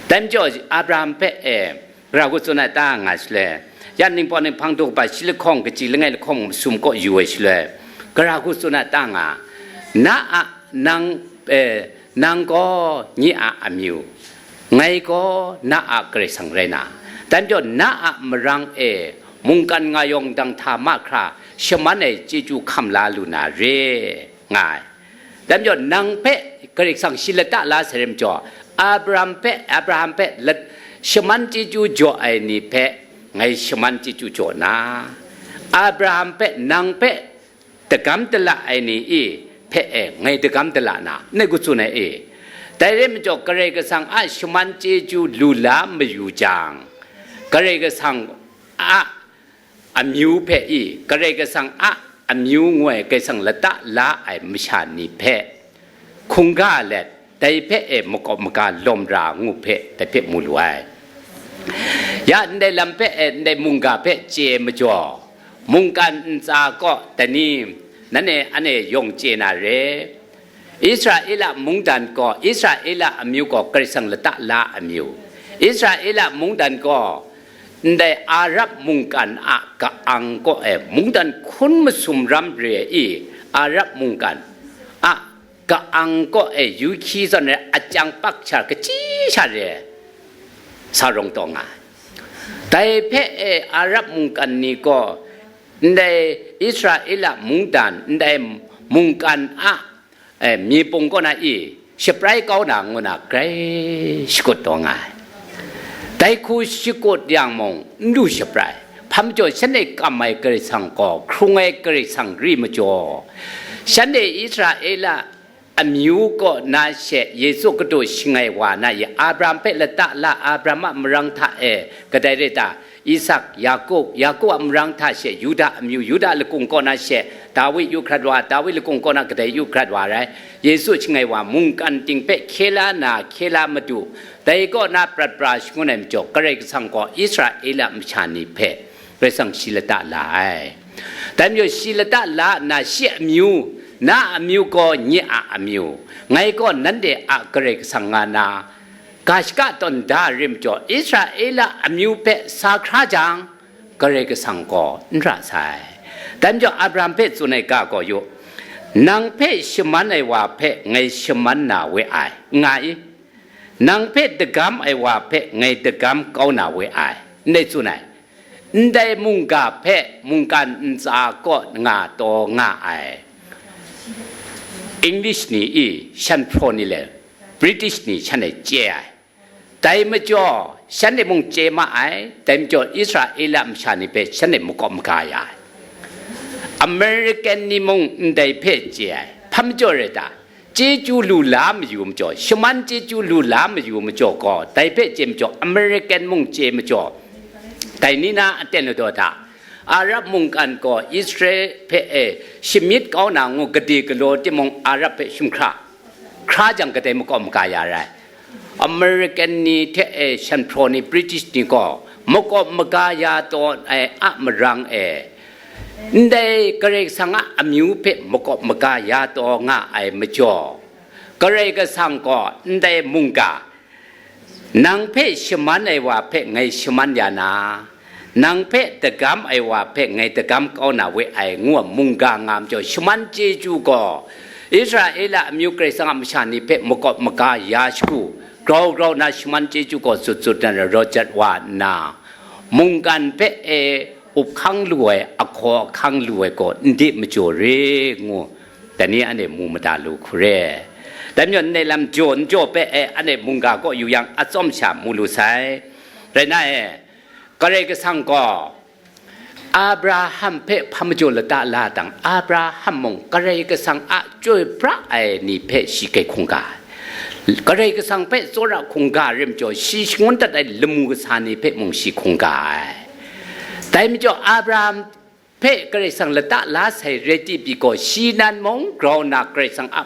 Dai majaw, Abraham hpe e, gara hku tsun ai ta nga shaloi, ya ningpawt ninghpang daw kaba shi lahkawng, kaji langai lahkawng masum kaw yu ai shaloi, gara hku tsun ai ta nga, na a, nang, eh, nang gaw nye a amyu, ngai gaw na a Karai Kasang rai na, dai majaw na a marang e mungkan nga yawng dang hta mahkra shaman ai chyeju hkam la lu na re, nga ai. Dai majaw nang hpe Karai Kasang shi lata la sai rai majaw, Abraham hpe, Abraham hpe lat-, shaman chyeju jaw ai ni hpe ngai shaman chyeju jaw na, Abraham hpe, nang hpe dagam dala ai ni i hpe e ngai dagam dala na, ngai hku tsun ai e. Dai rai majaw, Karai Kasang a shaman chyeju lu la mayu jang, Karai Kasang a amyu hpe i, Karai Kasang a amyu ngu ai Karai Kasang lata la ai masha ni hpe hkungga let, dai hpe e makawp maga lawm ra ngu hpe dai hpe mu lu ai. Ya ndai lam hpe e ndai mungga hpe chye ai majaw, mungkan ntsa kaw dai ni, nanhte anhte yawng chye na re. Israela mungdan gaw, Israela amyu gaw Karai Kasang lata la amyu. Israela mungdan gaw ndai Arab mungkan a ka-ang kaw e mungdan hkun masum ram re i, Arab mungkan a ka-ang kaw e yu hkyi zawn re, achyang pak sha, kachyi sha re, sa rawng taw nga ai. Dai hpe e Arab mungkan ni gaw ndai Israela mungdan, ndai mungkan a, eh, myi pung kaw na i shaprai kau na ngu na grai shakut taw nga ai. Dai hku shakut yang mung, n lu shaprai. Hpa majaw, shanhte kam ai Karai Kasang gaw hkrung ai Karai Kasang ri majaw, shanhte Israela amyu kaw na she Yesu Hkristu shangai wa na i, Abraham hpe lata la, Abraham a marang hta e kadai rai ta, Isak, Yaku, Yaku a marang hta she Yuda amyu, Yuda lakung kaw na she Dawi yu hkrat wa, Dawi lakung kaw na kadai yu hkrat wa rai, Yesu shangai wa mungkan ting hpe hkye la na hkye la madu, dai kaw na prat pra shangun ai majaw, Karai Kasang gaw Israela masha ni hpe Karai Kasang shi lata la ai. Dai majaw shi lata la nna shi amyu, na amyu gaw nye a amyu, ngai gaw nanhte a Karai Kasang nga na, ga shaka tawn da rim jaw, Israela amyu hpe sa hkra jang, Karai Kasang gaw n ra sai. Dai majaw Abraham hpe tsun ai ga gaw yu, nang hpe shaman ai wa hpe ngai shaman na we ai, nga i? Nang hpe dagam ai wa hpe ngai dagam kau na we ai, ndai tsun ai. Ndai mungga hpe mungkan ntsa kaw nga taw nga ai. English ni i shan hpraw ni le British ni shan e chye ai. Dai majaw, shan e mung chye ma ai, dai majaw Israela masha ni hpe shan e makawp maga ya ai. American ni mung ndai hpe chye ai. Hpa majaw rai ta? Chyeju lu la mayu majaw, shaman chyeju lu la mayu majaw gaw, dai hpe chye majaw, American mung chye majaw, dai ni na aten ladaw hta, Arab mungkan gaw Israel hpe e shamyit kau na ngu gade galaw timung, Arab hpe shim hkra, hkra jang kadai makawp maga ya rai. American ni hte e shan hpraw ni, British ni gaw makawp maga ya taw ai a marang e, ndai Karai Kasang a amyu hpe makawp maga ya taw nga ai majaw, Karai Kasang gaw ndai mungga, nang hpe shaman ai wa hpe ngai shaman ya na, nang hpe dagam ai wa hpe ngai dagam kau na we ai, ngu a mungga nga majaw, shaman chyeju gaw Israela amyu Karai Kasang a masha ni hpe makawp maga ya shagu, grau grau na shaman chyeju gaw sut sut na rawt jat wa nna, mungkan hpe e up hkang lu ai, ahkaw ahkang lu ai gaw n de majaw re, ngu dai ni anhte mu mada lu hku re. Dai majaw, ndai lam jaw n jaw hpe e anhte mungga kaw yu yang, atsawm sha mu lu sai. Rai na e, Karai Kasang gaw Abraham hpe hpa majaw lata la tang, Abraham mung Karai Kasang a chyoi pra ai ni hpe shi kai hkungga ai. Karai Kasang hpe tsawra hkungga rim jaw, shi shangun dat ai lamu kasa ni hpe mung shi hkungga ai. Dai majaw Abraham hpe Karai Kasang lata la sai rai ti pyi gaw, shi nan mung grau na Karai Kasang a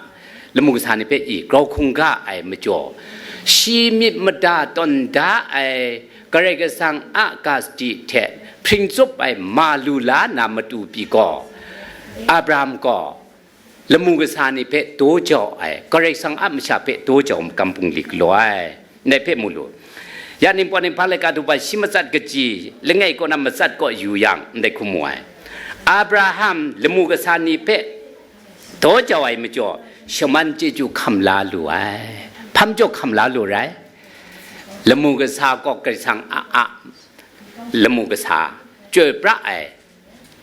lamu kasa ni hpe i grau hkungga ai majaw, shi myit mada tawn da ai Karai Kasang a ga sadi hte hpring tsup ai ma lu la na matu pyi gaw, Abraham gaw lamu kasa ni hpe daw jau ai, Karai Kasang a masha hpe daw jau makam bungli galaw ai. Ndai hpe mu lu. Ya ningpawt ninghpa laika du ba shi matsat kaji langai kaw na matsat kaw yu yang, ndai hku mu ai. Abraham lamu kasa ni hpe daw jau ai majaw, shaman chyeju hkam la lu ai. Hpa majaw hkam la lu rai? Lamu kasa gaw Karai Kasang a, a lamu kasa, chyoi pra ai.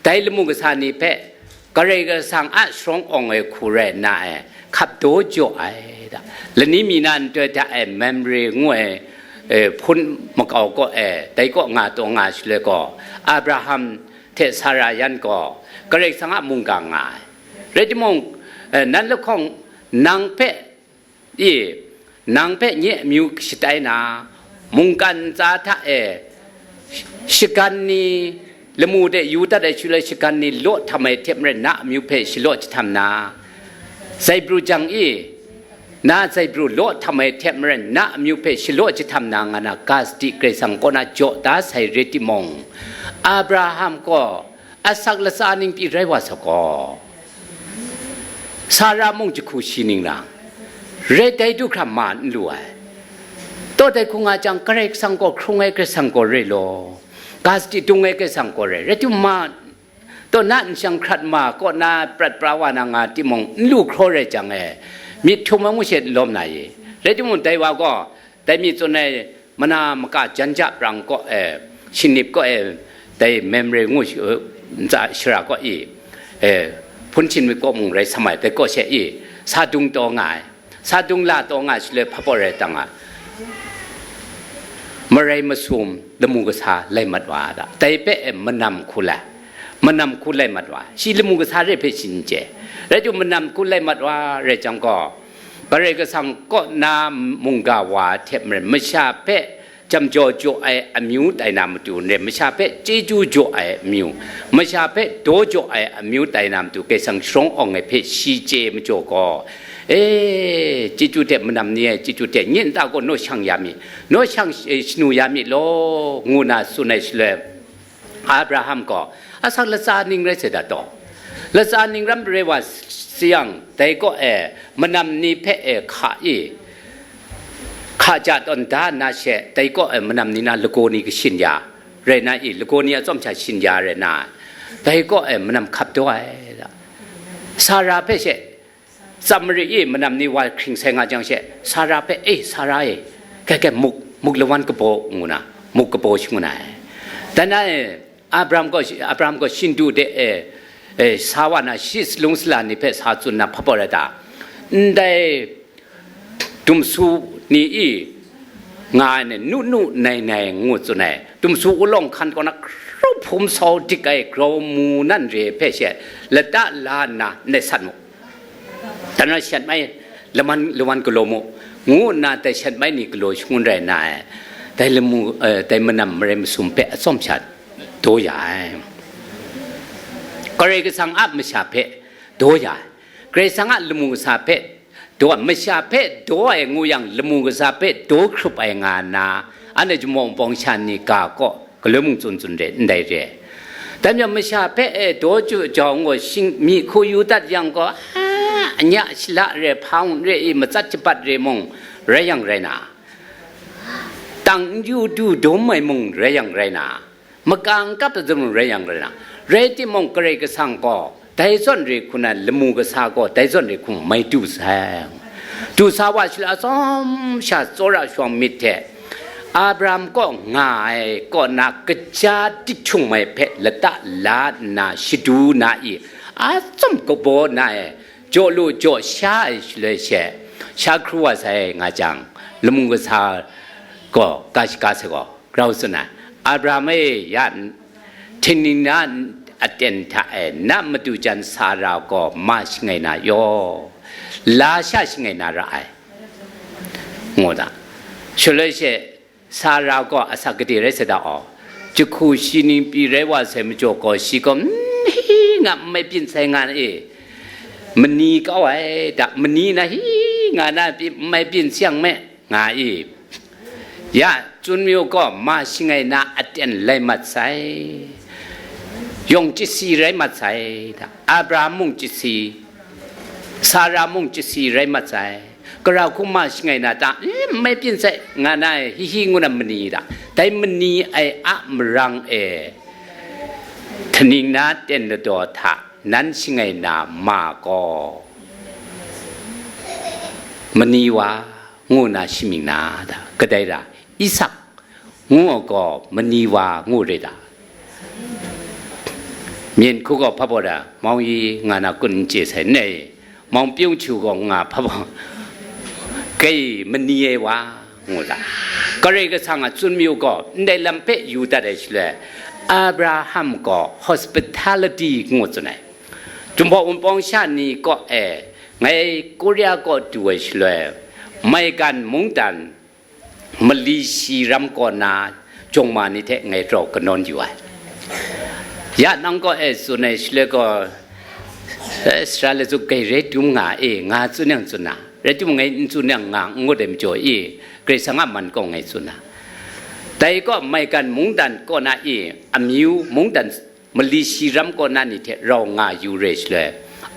Dai lamu kasa ni hpe Karai Kasang a sharawng awng ai hku rai nna e, hkap daw jaw ai da. Lani mi na nhtoi hta e Mamre ngu ai, e, hpun makau kaw e, dai kaw nga taw nga shaloi gaw, Abraham hte Sara yan gaw Karai Kasang a mungga nga ai. Rai timung, e, nan lahkawng nang hpe i, nang hpe nye amyu shatai na, mungkan ntsa hta e, shagan ni, lamu de yu dat ai shaloi shagan ni law htam ai hte maren na amyu hpe shalaw jahtam na, zaibru jang i, na zaibru law htam ai hte maren na amyu hpe shalaw jahtam na nga na ga sadi Karai Kasang kaw na jaw da sai rai timung, Abraham gaw asak latsa ning pyi rai wa sa gaw, Sara mung jahku shi ning rai, rai dai du hkra ma n lu ai. Taw dai hku nga jang, Karai Kasang gaw hkrung ai Karai Kasang gaw re law, ga sadi dung ai Karai Kasang gaw re, rai timung ma, taw na nshang hkrat ma kaw na prat pra wa na nga timung, n lu hkraw rai jang e, myit htum ai ngu she n lawm na i? Rai timung, dai wa gaw, dai mi tsun ai mana maka jan ja prang kaw e, shingnip kaw e, dai Mamre ngu shi-, ntsa shara kaw i, e, hpun shingnip kaw mung rai sa mai, dai kaw she i, sa dung taw nga ai, sa dung la taw nga ai shaloi hpa pawt rai tang a, marai masum lamu kasa lai mat wa da, dai hpe e manam hku lai, manam hku lai mat wa, shi lamu kasa re hpe shi n chye, rai timung manam hku lai mat wa rai jang gaw, Karai Kasang kaw na mungga wa hte maren, masha hpe jam jaw jaw ai amyu tai na matu n rai, masha hpe chyeju jaw ai amyu, masha hpe daw jaw ai amyu tai na matu, Karai Kasang sharawng awng ai hpe shi chye majaw gaw, e, chyeju hte manam ni ai chyeju hte nye nta gaw naw shang ya mi, naw shang, e, shanu ya mi law, ngu na tsun ai shaloi, Abraham gaw asak latsa ning rai sai dat taw? Latsa ning ram rai wa sayang, dai kaw e manam ni hpe e hka i, Hka ja tawn da nna she, dai kaw e manam ni na lagaw ni kashin ya, rai na i, lagaw ni a tsawm sha shin ya rai na, dai kaw e manam hkap daw ai. Sara hpe she, Samari i manam ni wa hkring sai nga jang she, Sara hpe, "E, Sara e, kai kai, muk, muk lawan kabaw," ngu na, muk kabaw shangun ai. Dan na e, Abraham gaw, Abraham gaw shindu de e, e, sa wa na, shi salung sala ni hpe sa tsun na hpabaw rai ta? Ndai dumsu ni i nga ai ni, nu nu nai nai ngu tsun ai. Dumsu ulawng hkan kaw na, grau hpum sau dik ai grau mu nan re hpe she lata la nna ndai sat mu. Dan na shat mai laman, lawan galaw mu, ngu nna dai shat mai ni galaw shangun rai na ai. Dai lamu, eh, dai manam marai masum hpe atsawm sha daw ya ai. Karai Kasang a masha hpe daw ya ai. Karai Kasang a lamu kasa hpe daw, masha hpe daw ai ngu yang, lamu kasa hpe daw hkrup ai nga nna, anhte Jinghpaw Wunpawng sha ni ga kaw galoi mung tsun tsun re, ndai re. Dai majaw masha hpe e daw ju jau ngu shing, myi hku yu dat yang gaw, a, anya shila re, hpang re i, matsat jabat re mung rai yang rai na, tang n yu du dum ai mung rai yang rai na, makang kap ai mung rai yang rai na, rai timung, Karai Kasang gaw dai zawn re hku na lamu kasa gaw dai zawn re hku mai du sai. Du sa wa shaloi, atsawm sha tsawra shawng myit hte Abraham kaw nga ai kaw na kaja dihtung mai hpe lata la nna shadu na i, atsawm kabaw na e, jaw lu jaw sha ai shaloi she, sha hkru wa sai nga jang, lamu kasa gaw ga shaga sai gaw, grau tsun ai, "Abraham e, ya htingning na aten hta e na madu jan Sara gaw ma shangai na yaw, la sha shangai na ra ai," ngu da. Shaloi she, Sara gaw asak gade rai sai da aw, jahku shi ning pyi rai wa sai majaw gaw, shi gaw, "N, hi hi nga n mai byin sai nga na e, mani kau ai da, mani na hi hi nga na pyi n mai byin siang me," nga i, ya, Tsun mayu gaw ma shangai na aten lai mat sai, yawng chyasi rai mat sai da, Abraham mung chyasi, Sara mung chyasi rai mat sai. Gara hku ma shangai na ta, "Eh, n mai byin sai," nga na e, hi hi ngu na mani da. Dai mani ai a marang e, htingning na ten ladaw hta nan shangai na ma gaw, mani wa ngu na shamying na da, kadai ra, Isak ngu ai gaw mani wa ngu re da. Myen hku gaw hpa baw da, mawng yi nga na kun n chye sai, nei, mawng pyung chu gaw nga hpa baw, kai mani ai wa ngu da. Karai Kasang a tsun mayu gaw ndai lam hpe yu dat ai shaloi, Abraham gaw hospitality ngu tsun ai. Jinghpaw Wunpawng sha ni kaw e, ngai Korea kaw du ai shaloi, maigan mungdan mali shi ram kaw na jawng ma ni hte ngai rau kanawn yu ai. Ya nang kaw e tsun ai shaloi gaw, eh, sara lacuk kai rai dum nga e, nga tsun yang tsun na, rai timung ngai n tsun yang nga n ngut ai majaw e, Karai Kasang a man kaw ngai tsun na. Dai kaw maigan mungdan kaw na e, amyu mungdan mali shi ram kaw na ni hte rau nga yu re shaloi,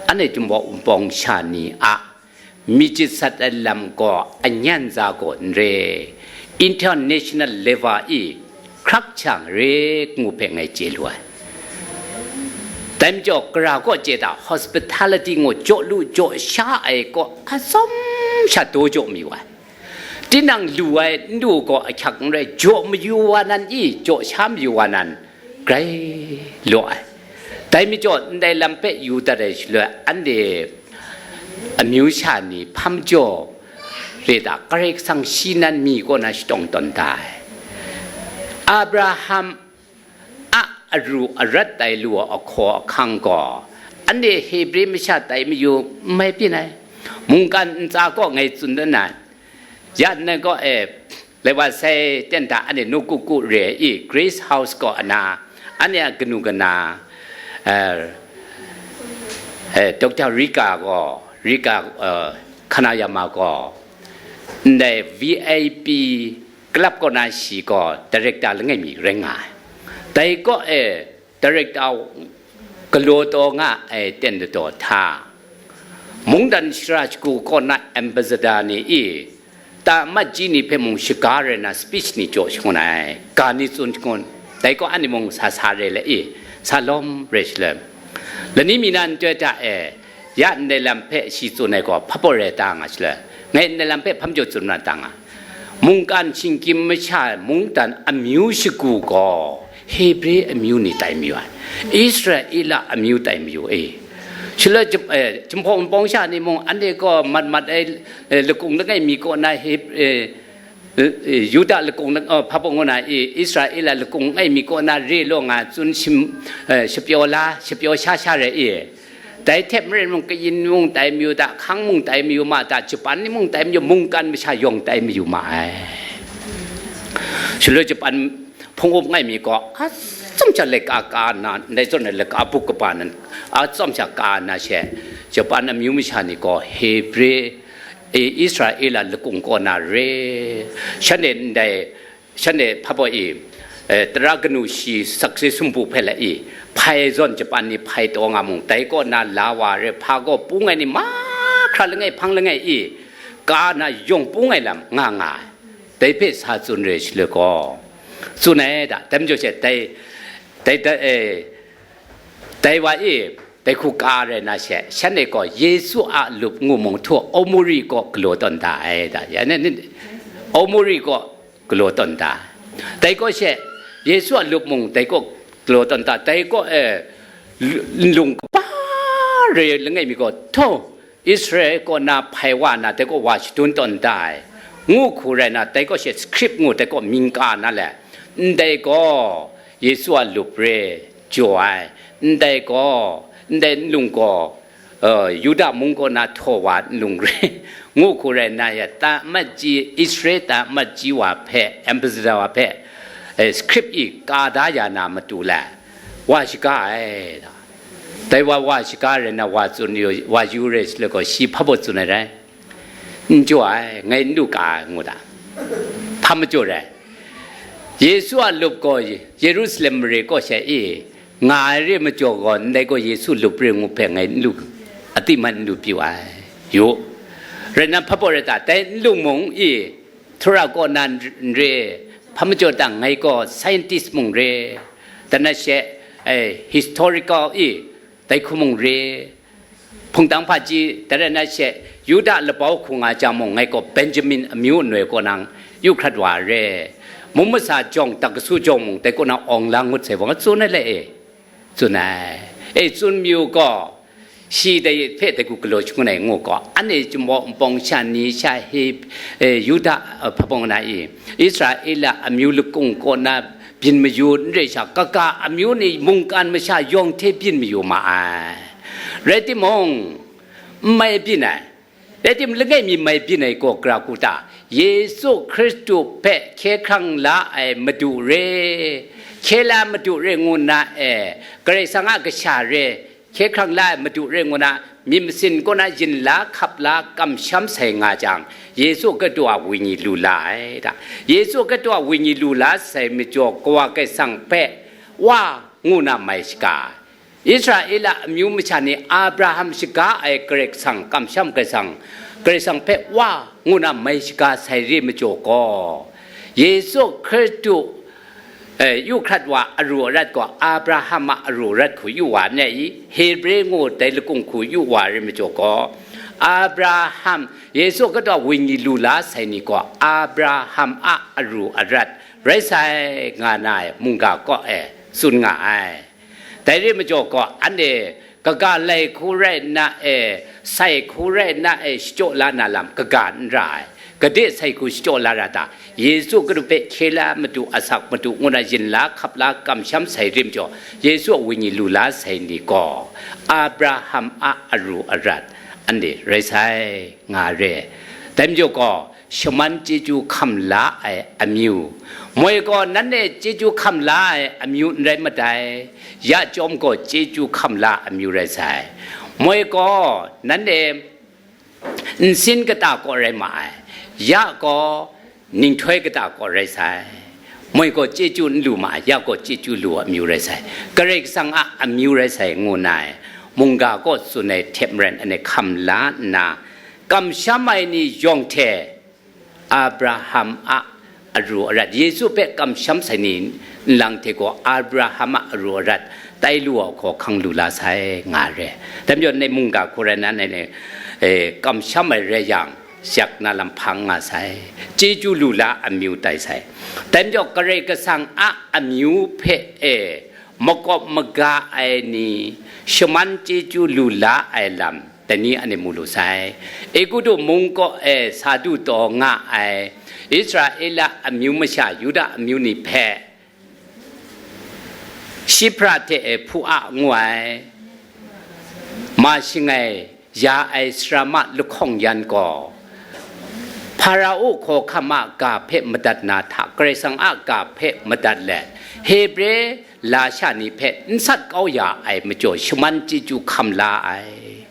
anhte Jinghpaw Wunpawng sha ni a myit jitsat ai lam gaw anyan za gaw n re, international level i hkrak chyang re ngu hpe ngai chye lu ai. Dai majaw, gara kaw chye da, hospitality ngu jaw lu jaw sha ai kaw atsawm sha daw jaw mayu ai. Tinang lu ai n lu gaw ahkyak n rai, jaw mayu wa nan i, jaw sha mayu wa nan grai law ai. Dai majaw, ndai lam hpe yu dat ai shaloi, anhte amyu sha ni hpa majaw re ta, Karai Kasang shi nan mi kaw na shadawng tawn da ai. Abraham a aru arat tai lu ai ahkaw ahkang gaw, anhte Hebre masha tai mayu n mai byin ai. Mungkan ntsa kaw ngai tsun dan na, ya nna gaw e, laiwa sai ten hta anhte nu kuku re i, Grace House kaw ana, anhte a kanu kana, eh, eh, Doctor Rika gaw, Rika, eh, Kanayama gaw, ndai V I P club kaw na shi gaw director langai mi rai nga ai. Dai kaw e director galaw taw nga ai ten ladaw hta, mungdan shara shagu kaw na ambassador ni i, ta mat ji ni hpe mung shaga rai na speech ni jaw shangun ai, ga ni tsun shangun, dai gaw anhte mung sa sa re le i, sa lawm re shaloi, lani mi na nhtoi hta e, ya ndai lam hpe shi tsun ai gaw hpa baw rai ta nga shaloi, ngai ndai lam hpe hpa majaw tsun na ta nga. Mungkan shinggyim masha mungdan amyu shagu gaw Hebre amyu ni tai mayu ai, Israela amyu tai mayu e. Shaloi jum- eh, jumhpawng wunpawng sha ni mung, anhte gaw mat mat ai, eh, lakung langai mi kaw na Heb- eh, eh, Yuda lakung lang- oh, hpa baw ngu na i, Israela lakung langai mi kaw na re law nga tsun shim- eh, shapyaw la, shapyaw sha sha rai i. Dai hte maren mung, kayin mung tai mayu ta, hkang mung tai mayu ma ta, Japan ni mung tai mayu, mungkan masha yawng tai mayu ma ai. Shaloi Japan hpung up ngai mi gaw, a tsawm sha laika ka nna, ndai zawn na laika buk kaba nan, a tsawm sha ka nna she, Japan amyu masha ni gaw Hebre, e, Israela lakung kaw na re, shanhte ndai, shanhte hpa baw i, eh, tara kanu shi sakse sumpu hpe la i, hpai zawn Japan ni hpai taw nga mung, dai kaw na la wa re, hpa gaw pung ai ni mahkra langai hpang langai i, ka na yawng pung ai lam nga nga ai. Dai hpe sa tsun re shaloi gaw, tsun ai da, dai majaw she, dai, dai, dai, eh, dai wa i, dai hku ka rai na she, shanhte gaw Yesu a lup ngu mung htu Omuri kaw galaw tawn da ai da, ya ni, ni, Omuri kaw galaw tawn da. Dai kaw she, Yesu a lup mung dai kaw galaw tawn da, dai kaw, eh, lu- nlung kaba re langai mi gaw, htu, Israel kaw na hpai wa na, dai kaw wa shadun tawn da ai, ngu hku rai na, dai kaw she script ngu, dai kaw mying ka na le, ndai gaw Yesu a lup re jaw ai, ndai gaw, ndai nlung gaw, uh, Yuda mung kaw na htaw wa nlung re, ngu hku rai na ya, ta mat ji, Israel ta mat ji wa hpe, ambassador wa hpe, eh, script i ka da ya na matu le, wa shaga ai. Dai wa, wa shaga rai na wa tsun yu, wa yu re shaloi gaw, shi hpa baw tsun ai rai? N jaw ai, ngai n lu ka ai, ngu da. Hpa majaw rai? Yesu a lup gaw Yerusalem mare kaw she i, nga ai re majaw gaw, ndai gaw Yesu lup re ngu hpe ngai n lu, a ti man n lu pyi ai. Yu, rai na hpa baw rai ta? Dai n lu mung i, Torah kaw na n re, hpa majaw ta? Ngai gaw scientist mung re, dan na she, eh, historical i, dai hku mung re, hpungtang hpaji, dai rai na she, Yuda labau hku nga jang mung, ngai gaw Benjamin amyu anoi kaw nang yu hkrat wa re, mung masa jawng, tak kasu jawng mung, dai kaw na awng la ngut sai, wa nga tsun ai le e, tsun ai. E, tsun mayu gaw, shi dai hpe dai hku galaw shangun ai ngu gaw, anhte chyum baw npawng sha ni sha he, e, Yuda, e, hpa bawng na i, Israela amyu lakung kaw na byin mayu n re sha, kaga amyu ni mungkan masha yawng hte byin mayu ma ai. Rai timung, n mai byin ai. Rai timung, langai mi mai byin ai gaw gara hku ta? Yesu Hkristu hpe hkye hkrang la ai Madu re, hkye la Madu re ngu na e, Karai Kasang a kasha re, hkye hkrang la ai Madu re ngu na, myit masin kaw na yin la hkap la kamsham sai nga jang, Yesu Hkristu a Wenyi lu la ai ta? Yesu Hkristu a Wenyi lu la sai majaw, Kawa Karai Kasang hpe Wa ngu na mai shaga ai. Israela amyu masha ni Abraham shaga ai Karai Kasang kamsham Karai Kasang, Karai Kasang hpe Wa ngu na mai shaga sai re majaw gaw, Yesu Hkristu, eh, yu hkrat wa aru arat gaw Abraham a aru arat hku yu wa n rai i? Hebre ngu dai lakung hku yu wa re majaw gaw, Abraham, Yesu Hkristu a Wenyi lu la sai ni gaw Abraham a aru arat rai sai, nga na ai mungga kaw e tsun nga ai. Dai re majaw gaw, anhte kaga lai hku rai nna e, sai hku rai nna e, shachyaw la na lam kaga n ra ai. Gade sai hku shachyaw la ra ta? Yesu Hkristu hpe hkye la Madu, asak Madu ngu na yin la hkap la kamsham sai re majaw, Yesu a Wenyi lu la sai ni gaw Abraham a aru arat anhte rai sai, nga re. Dai majaw gaw, shaman chyeju hkam la ai amyu. Moi gaw nanhte chyeju hkam la ai amyu n rai madai, ya chyawm gaw chyeju hkam la amyu rai sai. Moi gaw nanhte nsin kata kaw rai ma ai, ya gaw ninghtoi kata kaw rai sai. Moi gaw chyeju n lu ma ai, ya gaw chyeju lu amyu rai sai. Karai Kasang a amyu rai sai, ngu na ai mungga kaw tsun ai hte maren, anhte hkam la nna, kamsham ai ni yawng hte Abraham a aru arat, Yesu hpe kamsham sai ni nlang hte gaw Abraham a aru arat tai lu ai hkaw hkang lu la sai nga re. Dai majaw, ndai mungga hku rai na, ndai ni, eh, kamsham ai rai yang, yak na lam hpang nga sai, chyeju lu la amyu tai sai. Dai majaw, Karai Kasang a amyu hpe e makawp maga ai ni shaman chyeju lu la ai lam, dai ni anhte mu lu sai. Egutu mung kaw e sa du taw nga ai Israela amyu masha, Yuda amyu ni hpe, Shipra hte e Pua ngu ai ma shangai ya ai sarama lahkawng yan gaw, Hparao hkawhkam a ga hpe madat na hta, Karai Kasang a ga hpe madat let, Hebre lasha ni hpe n sat kau ya ai majaw, shaman chyeju hkam la ai.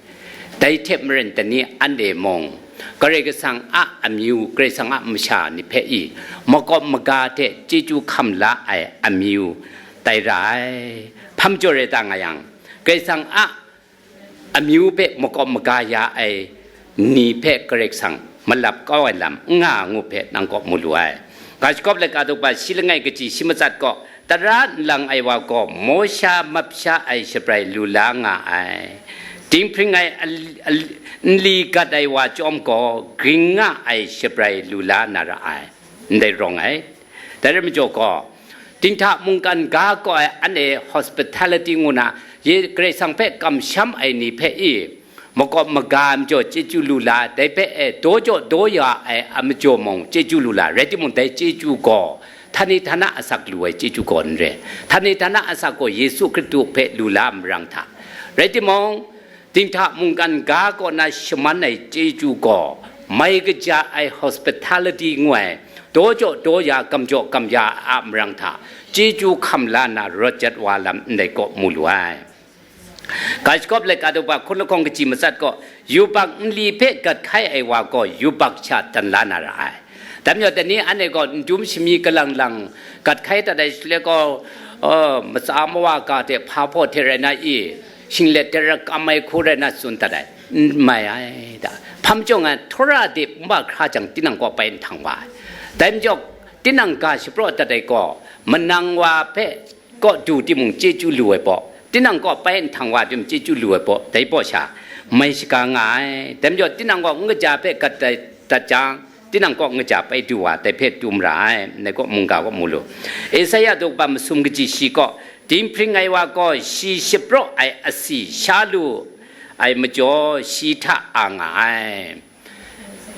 Dai hte maren, dai ni anhte mung, Karai Kasang a amyu, Karai Kasang a masha ni hpe i, makawp maga hte chyeju hkam la ai amyu tai ra ai. Hpa majaw rai ta nga yang, Karai Kasang a amyu hpe makawp maga ya ai ni hpe Karai Kasang malap kau ai lam n nga ngu hpe nang kaw mu lu ai. Ga Shagawp laika daw shi langai kaji shi matsat kaw, tara nlang ai wa gaw mawsha map sha ai shabrai lu la nga ai. Dinghpring ai al-, al-, nli gat ai wa chyawm gaw, ging nga ai shabrai lu la na ra ai. Ndai rawng ai. Dai rai majaw gaw, dinghta mungkan ga kaw ai anhte hospitality ngu na, ye Karai Kasang hpe kamsham ai ni hpe i, makawp maga ai majaw chyeju lu la, dai hpe e daw jaw daw ya ai a majaw mung chyeju lu la, rai timung, dai chyeju gaw htani htana asak lu ai chyeju gaw n re. Htani htana asak gaw Yesu Hkristu hpe lu la marang hta. Rai timung, dinghta mungkan ga kaw na shaman ai chyeju gaw, mai kaja ai hospitality ngu ai, daw jaw daw ya, gam jaw gam ya a marang hta, chyeju hkam la na rawt jat wa lam ndai kaw mu lu ai. Ga Shagawp laika daw hkun lahkawng kaji matsat kaw, yubak nli hpe gat hkai ai wa gaw, yubak sha dan la na ra ai. Dai majaw, dai ni anhte gaw n dum shami kalang lang gat hkai dat ai shaloi gaw, uh, matsa mawa ga hte hpa hpaw hte rai na i, shinglet hte rakam ai hku rai na tsun dat ai, n mai ai da. Hpa majaw nga, Tora de nba hkra jang, tinang kaw bai nhtang wa ai. Dai majaw, tinang ga shapraw dat ai gaw, manang wa hpe kaw du timung chyeju lu ai baw, tinang kaw bai nhtang wa tim chyeju lu ai baw, dai baw sha mai shaga nga ai. Dai majaw, tinang kaw n kaja hpe gat dat jang, tinang kaw n kaja bai du wa, dai hpe dum ra ai, ndai kaw mungga kaw mu lu. Esaia daw kaba masum kaji shi kaw, dinghpring ai wa gaw shi shapraw ai asi sha lu ai majaw, shi hta a nga ai.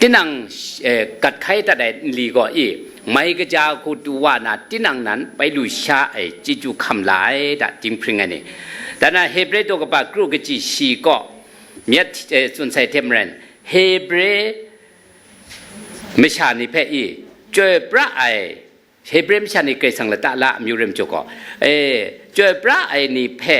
Tinang, eh, gat hkai dat ai nli gaw i, mai kaja hku du wa na, tinang nan bai lu sha ai chyeju hkam la ai da, dinghpring ai ni. Dan na Hebre daw kaba kru kaji shi kaw, myit, eh, tsun sai hte maren, Hebre masha ni hpe i, chyoi pra ai, Hebre masha ni Karai Kasang lata la amyu rim jaw gaw, e, chyoi pra ai ni hpe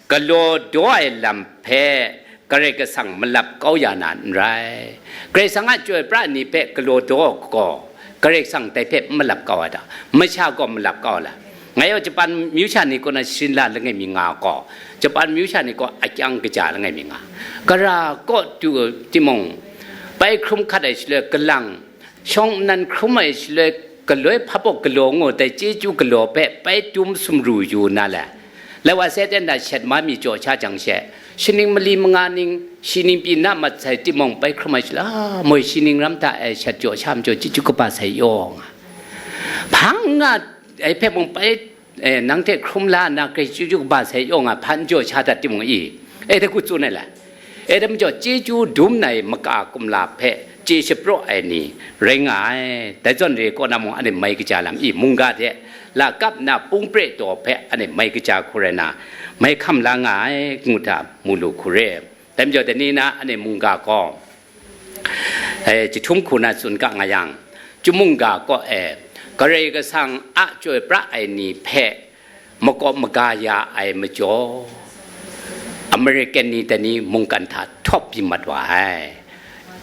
galaw daw ai lam hpe Karai Kasang malap kau ya na n rai. Karai Kasang a chyoi pra ni hpe galaw daw gaw, Karai Kasang dai hpe n malap kau ai ta? Masha gaw malap kau ai la? Ngai yawng Japan myu sha ni kaw na Shinla langai mi nga gaw, Japan myu sha ni gaw akyang kaja langai mi nga. Gara kaw du timung, bai hkrum hkat ai shaloi galang, shawng nnan hkrum ai shaloi galoi hpa baw galaw ngu dai chyeju galaw hpe bai dum sumru yu na le. Lai wa sai ten da shat ma mi jaw sha jang she, shi ning mali manga ning, shi ning pyi na mat sai timung bai hkrum ai shaloi, a, moi shi ning ram hta e shat jaw sha majaw chyeju kaba sai yaw nga. Hpang nga ai hpe mung bai, e, nang hte hkrum la nna, grai chyeju kaba sai yaw nga, hpan jaw sha dat timung i, e, dai ku tsun ai la. E, dai majaw, chyeju dum na i maka kumla hpe chye shapraw ai ni rai nga ai. Dai zawn re kaw na mung, anhte mai kaja lam i, mungga hte lakap nna pung pre taw hpe anhte mai kaja hku rai na, mai hkam la nga ai, ngu hta mu lu hku re. Dai majaw, dai ni na anhte mungga gaw, e, jahtum hku na tsun ga nga yang, chyum mungga kaw e Karai Kasang a chyoi pra ai ni hpe makawp maga ya ai majaw, American ni dai ni mungkan hta htawp byin mat wa ai.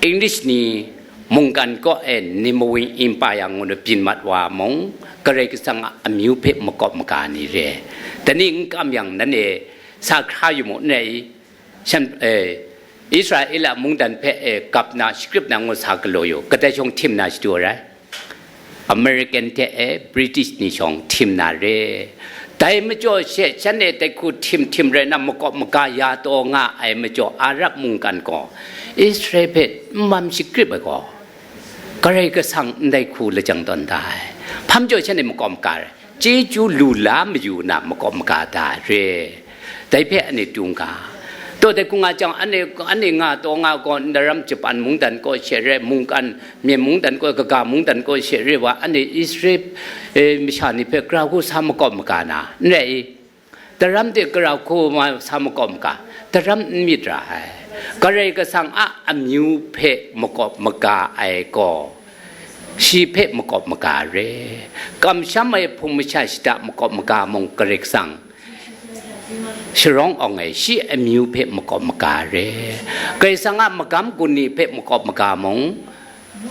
English ni mungkan kaw e Nimawin Empire ngu na byin mat wa mung, Karai Kasang a amyu hpe makawp maga ni re. Dai ni n kam yang, nanhte sa hkra yu mu, n rai i? Shan, e, Israela mungdan hpe e kap na, shakrip na ngu sa galaw yu, kadai shawng htim na shadu ai rai. American hte e British ni shawng htim na re. Dai majaw she, shanhte dai hku htim htim rai na, makawp maga ya taw nga ai majaw, Arab mungkan gaw Israel hpe n mam shakrip ai gaw, Karai Kasang ndai hku lajang tawn da ai. Hpa majaw shanhte makawp maga rai, chyeju lu la mayu na makawp maga da re. Dai hpe anhte dung ga. Taw dai hku nga jang, anhte, anhte nga taw nga gaw, Naram Japan mungdan kaw she re, mungkan Myen mungdan kaw, kaga mungdan kaw she re wa, anhte Israel, eh, masha ni hpe grau hku sa makawp maga na, n rai i? Daram de grau hku ma sa makawp maga, daram n myit ra ai. Karai Kasang a amyu hpe makawp maga ai gaw, shi hpe makawp maga re. Kamsham ai hpung masha shada makawp maga mung, Karai Kasang sharawng awng ai shi amyu hpe makawp maga re. Karai Kasang a magam gun ni hpe makawp maga mung,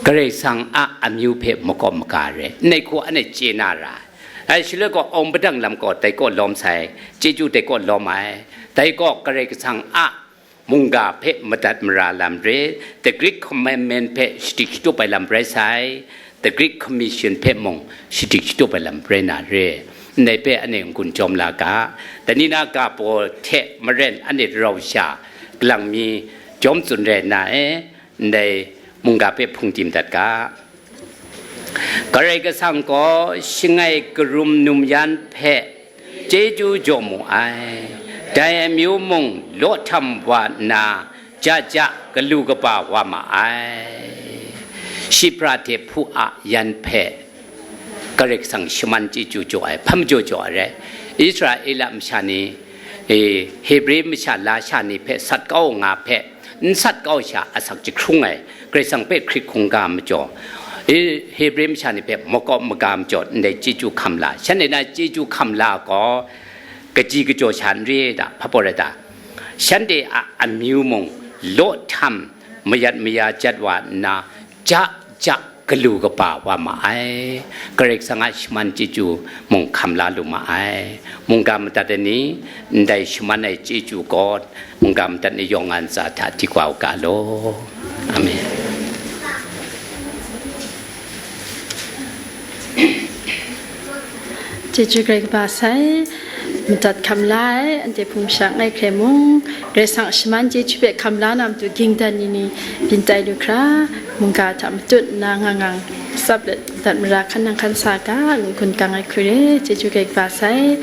Karai Kasang a amyu hpe makawp maga re. Ndai hku anhte chye na ra ai. Shaloi gaw, awng padang lam gaw dai kaw lawm sai, chyeju dai kaw lawm ai. Dai gaw Karai Kasang a mungga hpe madat mara lam re, the Great Commandment hpe shading shatup ai lam rai sai, the Great Commission hpe mung shading shatup ai lam rai na re. Ndai hpe anhte n-gun jawm la ga, dai ni na ga baw hte maren anhte rau sha galang mi jawm tsun rai nna e, ndai mungga hpe hpung tim dat ga. Karai Kasang gaw shangai karum num yan hpe chyeju jaw mu ai, dai amyu mung law htam wa nna, ja ja galu kaba wa ma ai. Shipra hte hpu a yan hpe Karai Kasang shaman chyeju jaw ai, hpa majaw jaw ai rai. Israela masha ni, e, Hebre masha lasha ni hpe sat kau nga hpe, n sat kau sha asak jahkrung ai, Karai Kasang hpe hkrit hkungga majaw, e, Hebre masha ni hpe makawp maga majaw, ndai chyeju hkam la, shanhte na chyeju hkam la gaw, kaji kajaw sha n re da, hpa pawt rai ta? Shanhte a amyu mung law htam mayat maya jat wa nna, ja ja galu kaba wa ma ai. Karai Kasang a shaman chyeju mung hkam la lu ma ai. Mungga madat ai ni, ndai shaman ai chyeju gaw, mungga madat ni yawng a ntsa hta di kau ga law. Amen. Chyeju Karai kaba sai, madat hkam la ai, anhte hpung shang ai hkrai mung, Karai Kasang shaman chyeju hpe hkam la na matu ging dan ni ni byin tai lu hkra, mungga hta matut nna ngang ngang tsap let dat mara hkan nang hkan sa ga, n-gun kang ai hku re, chyeju Karai kaba sai.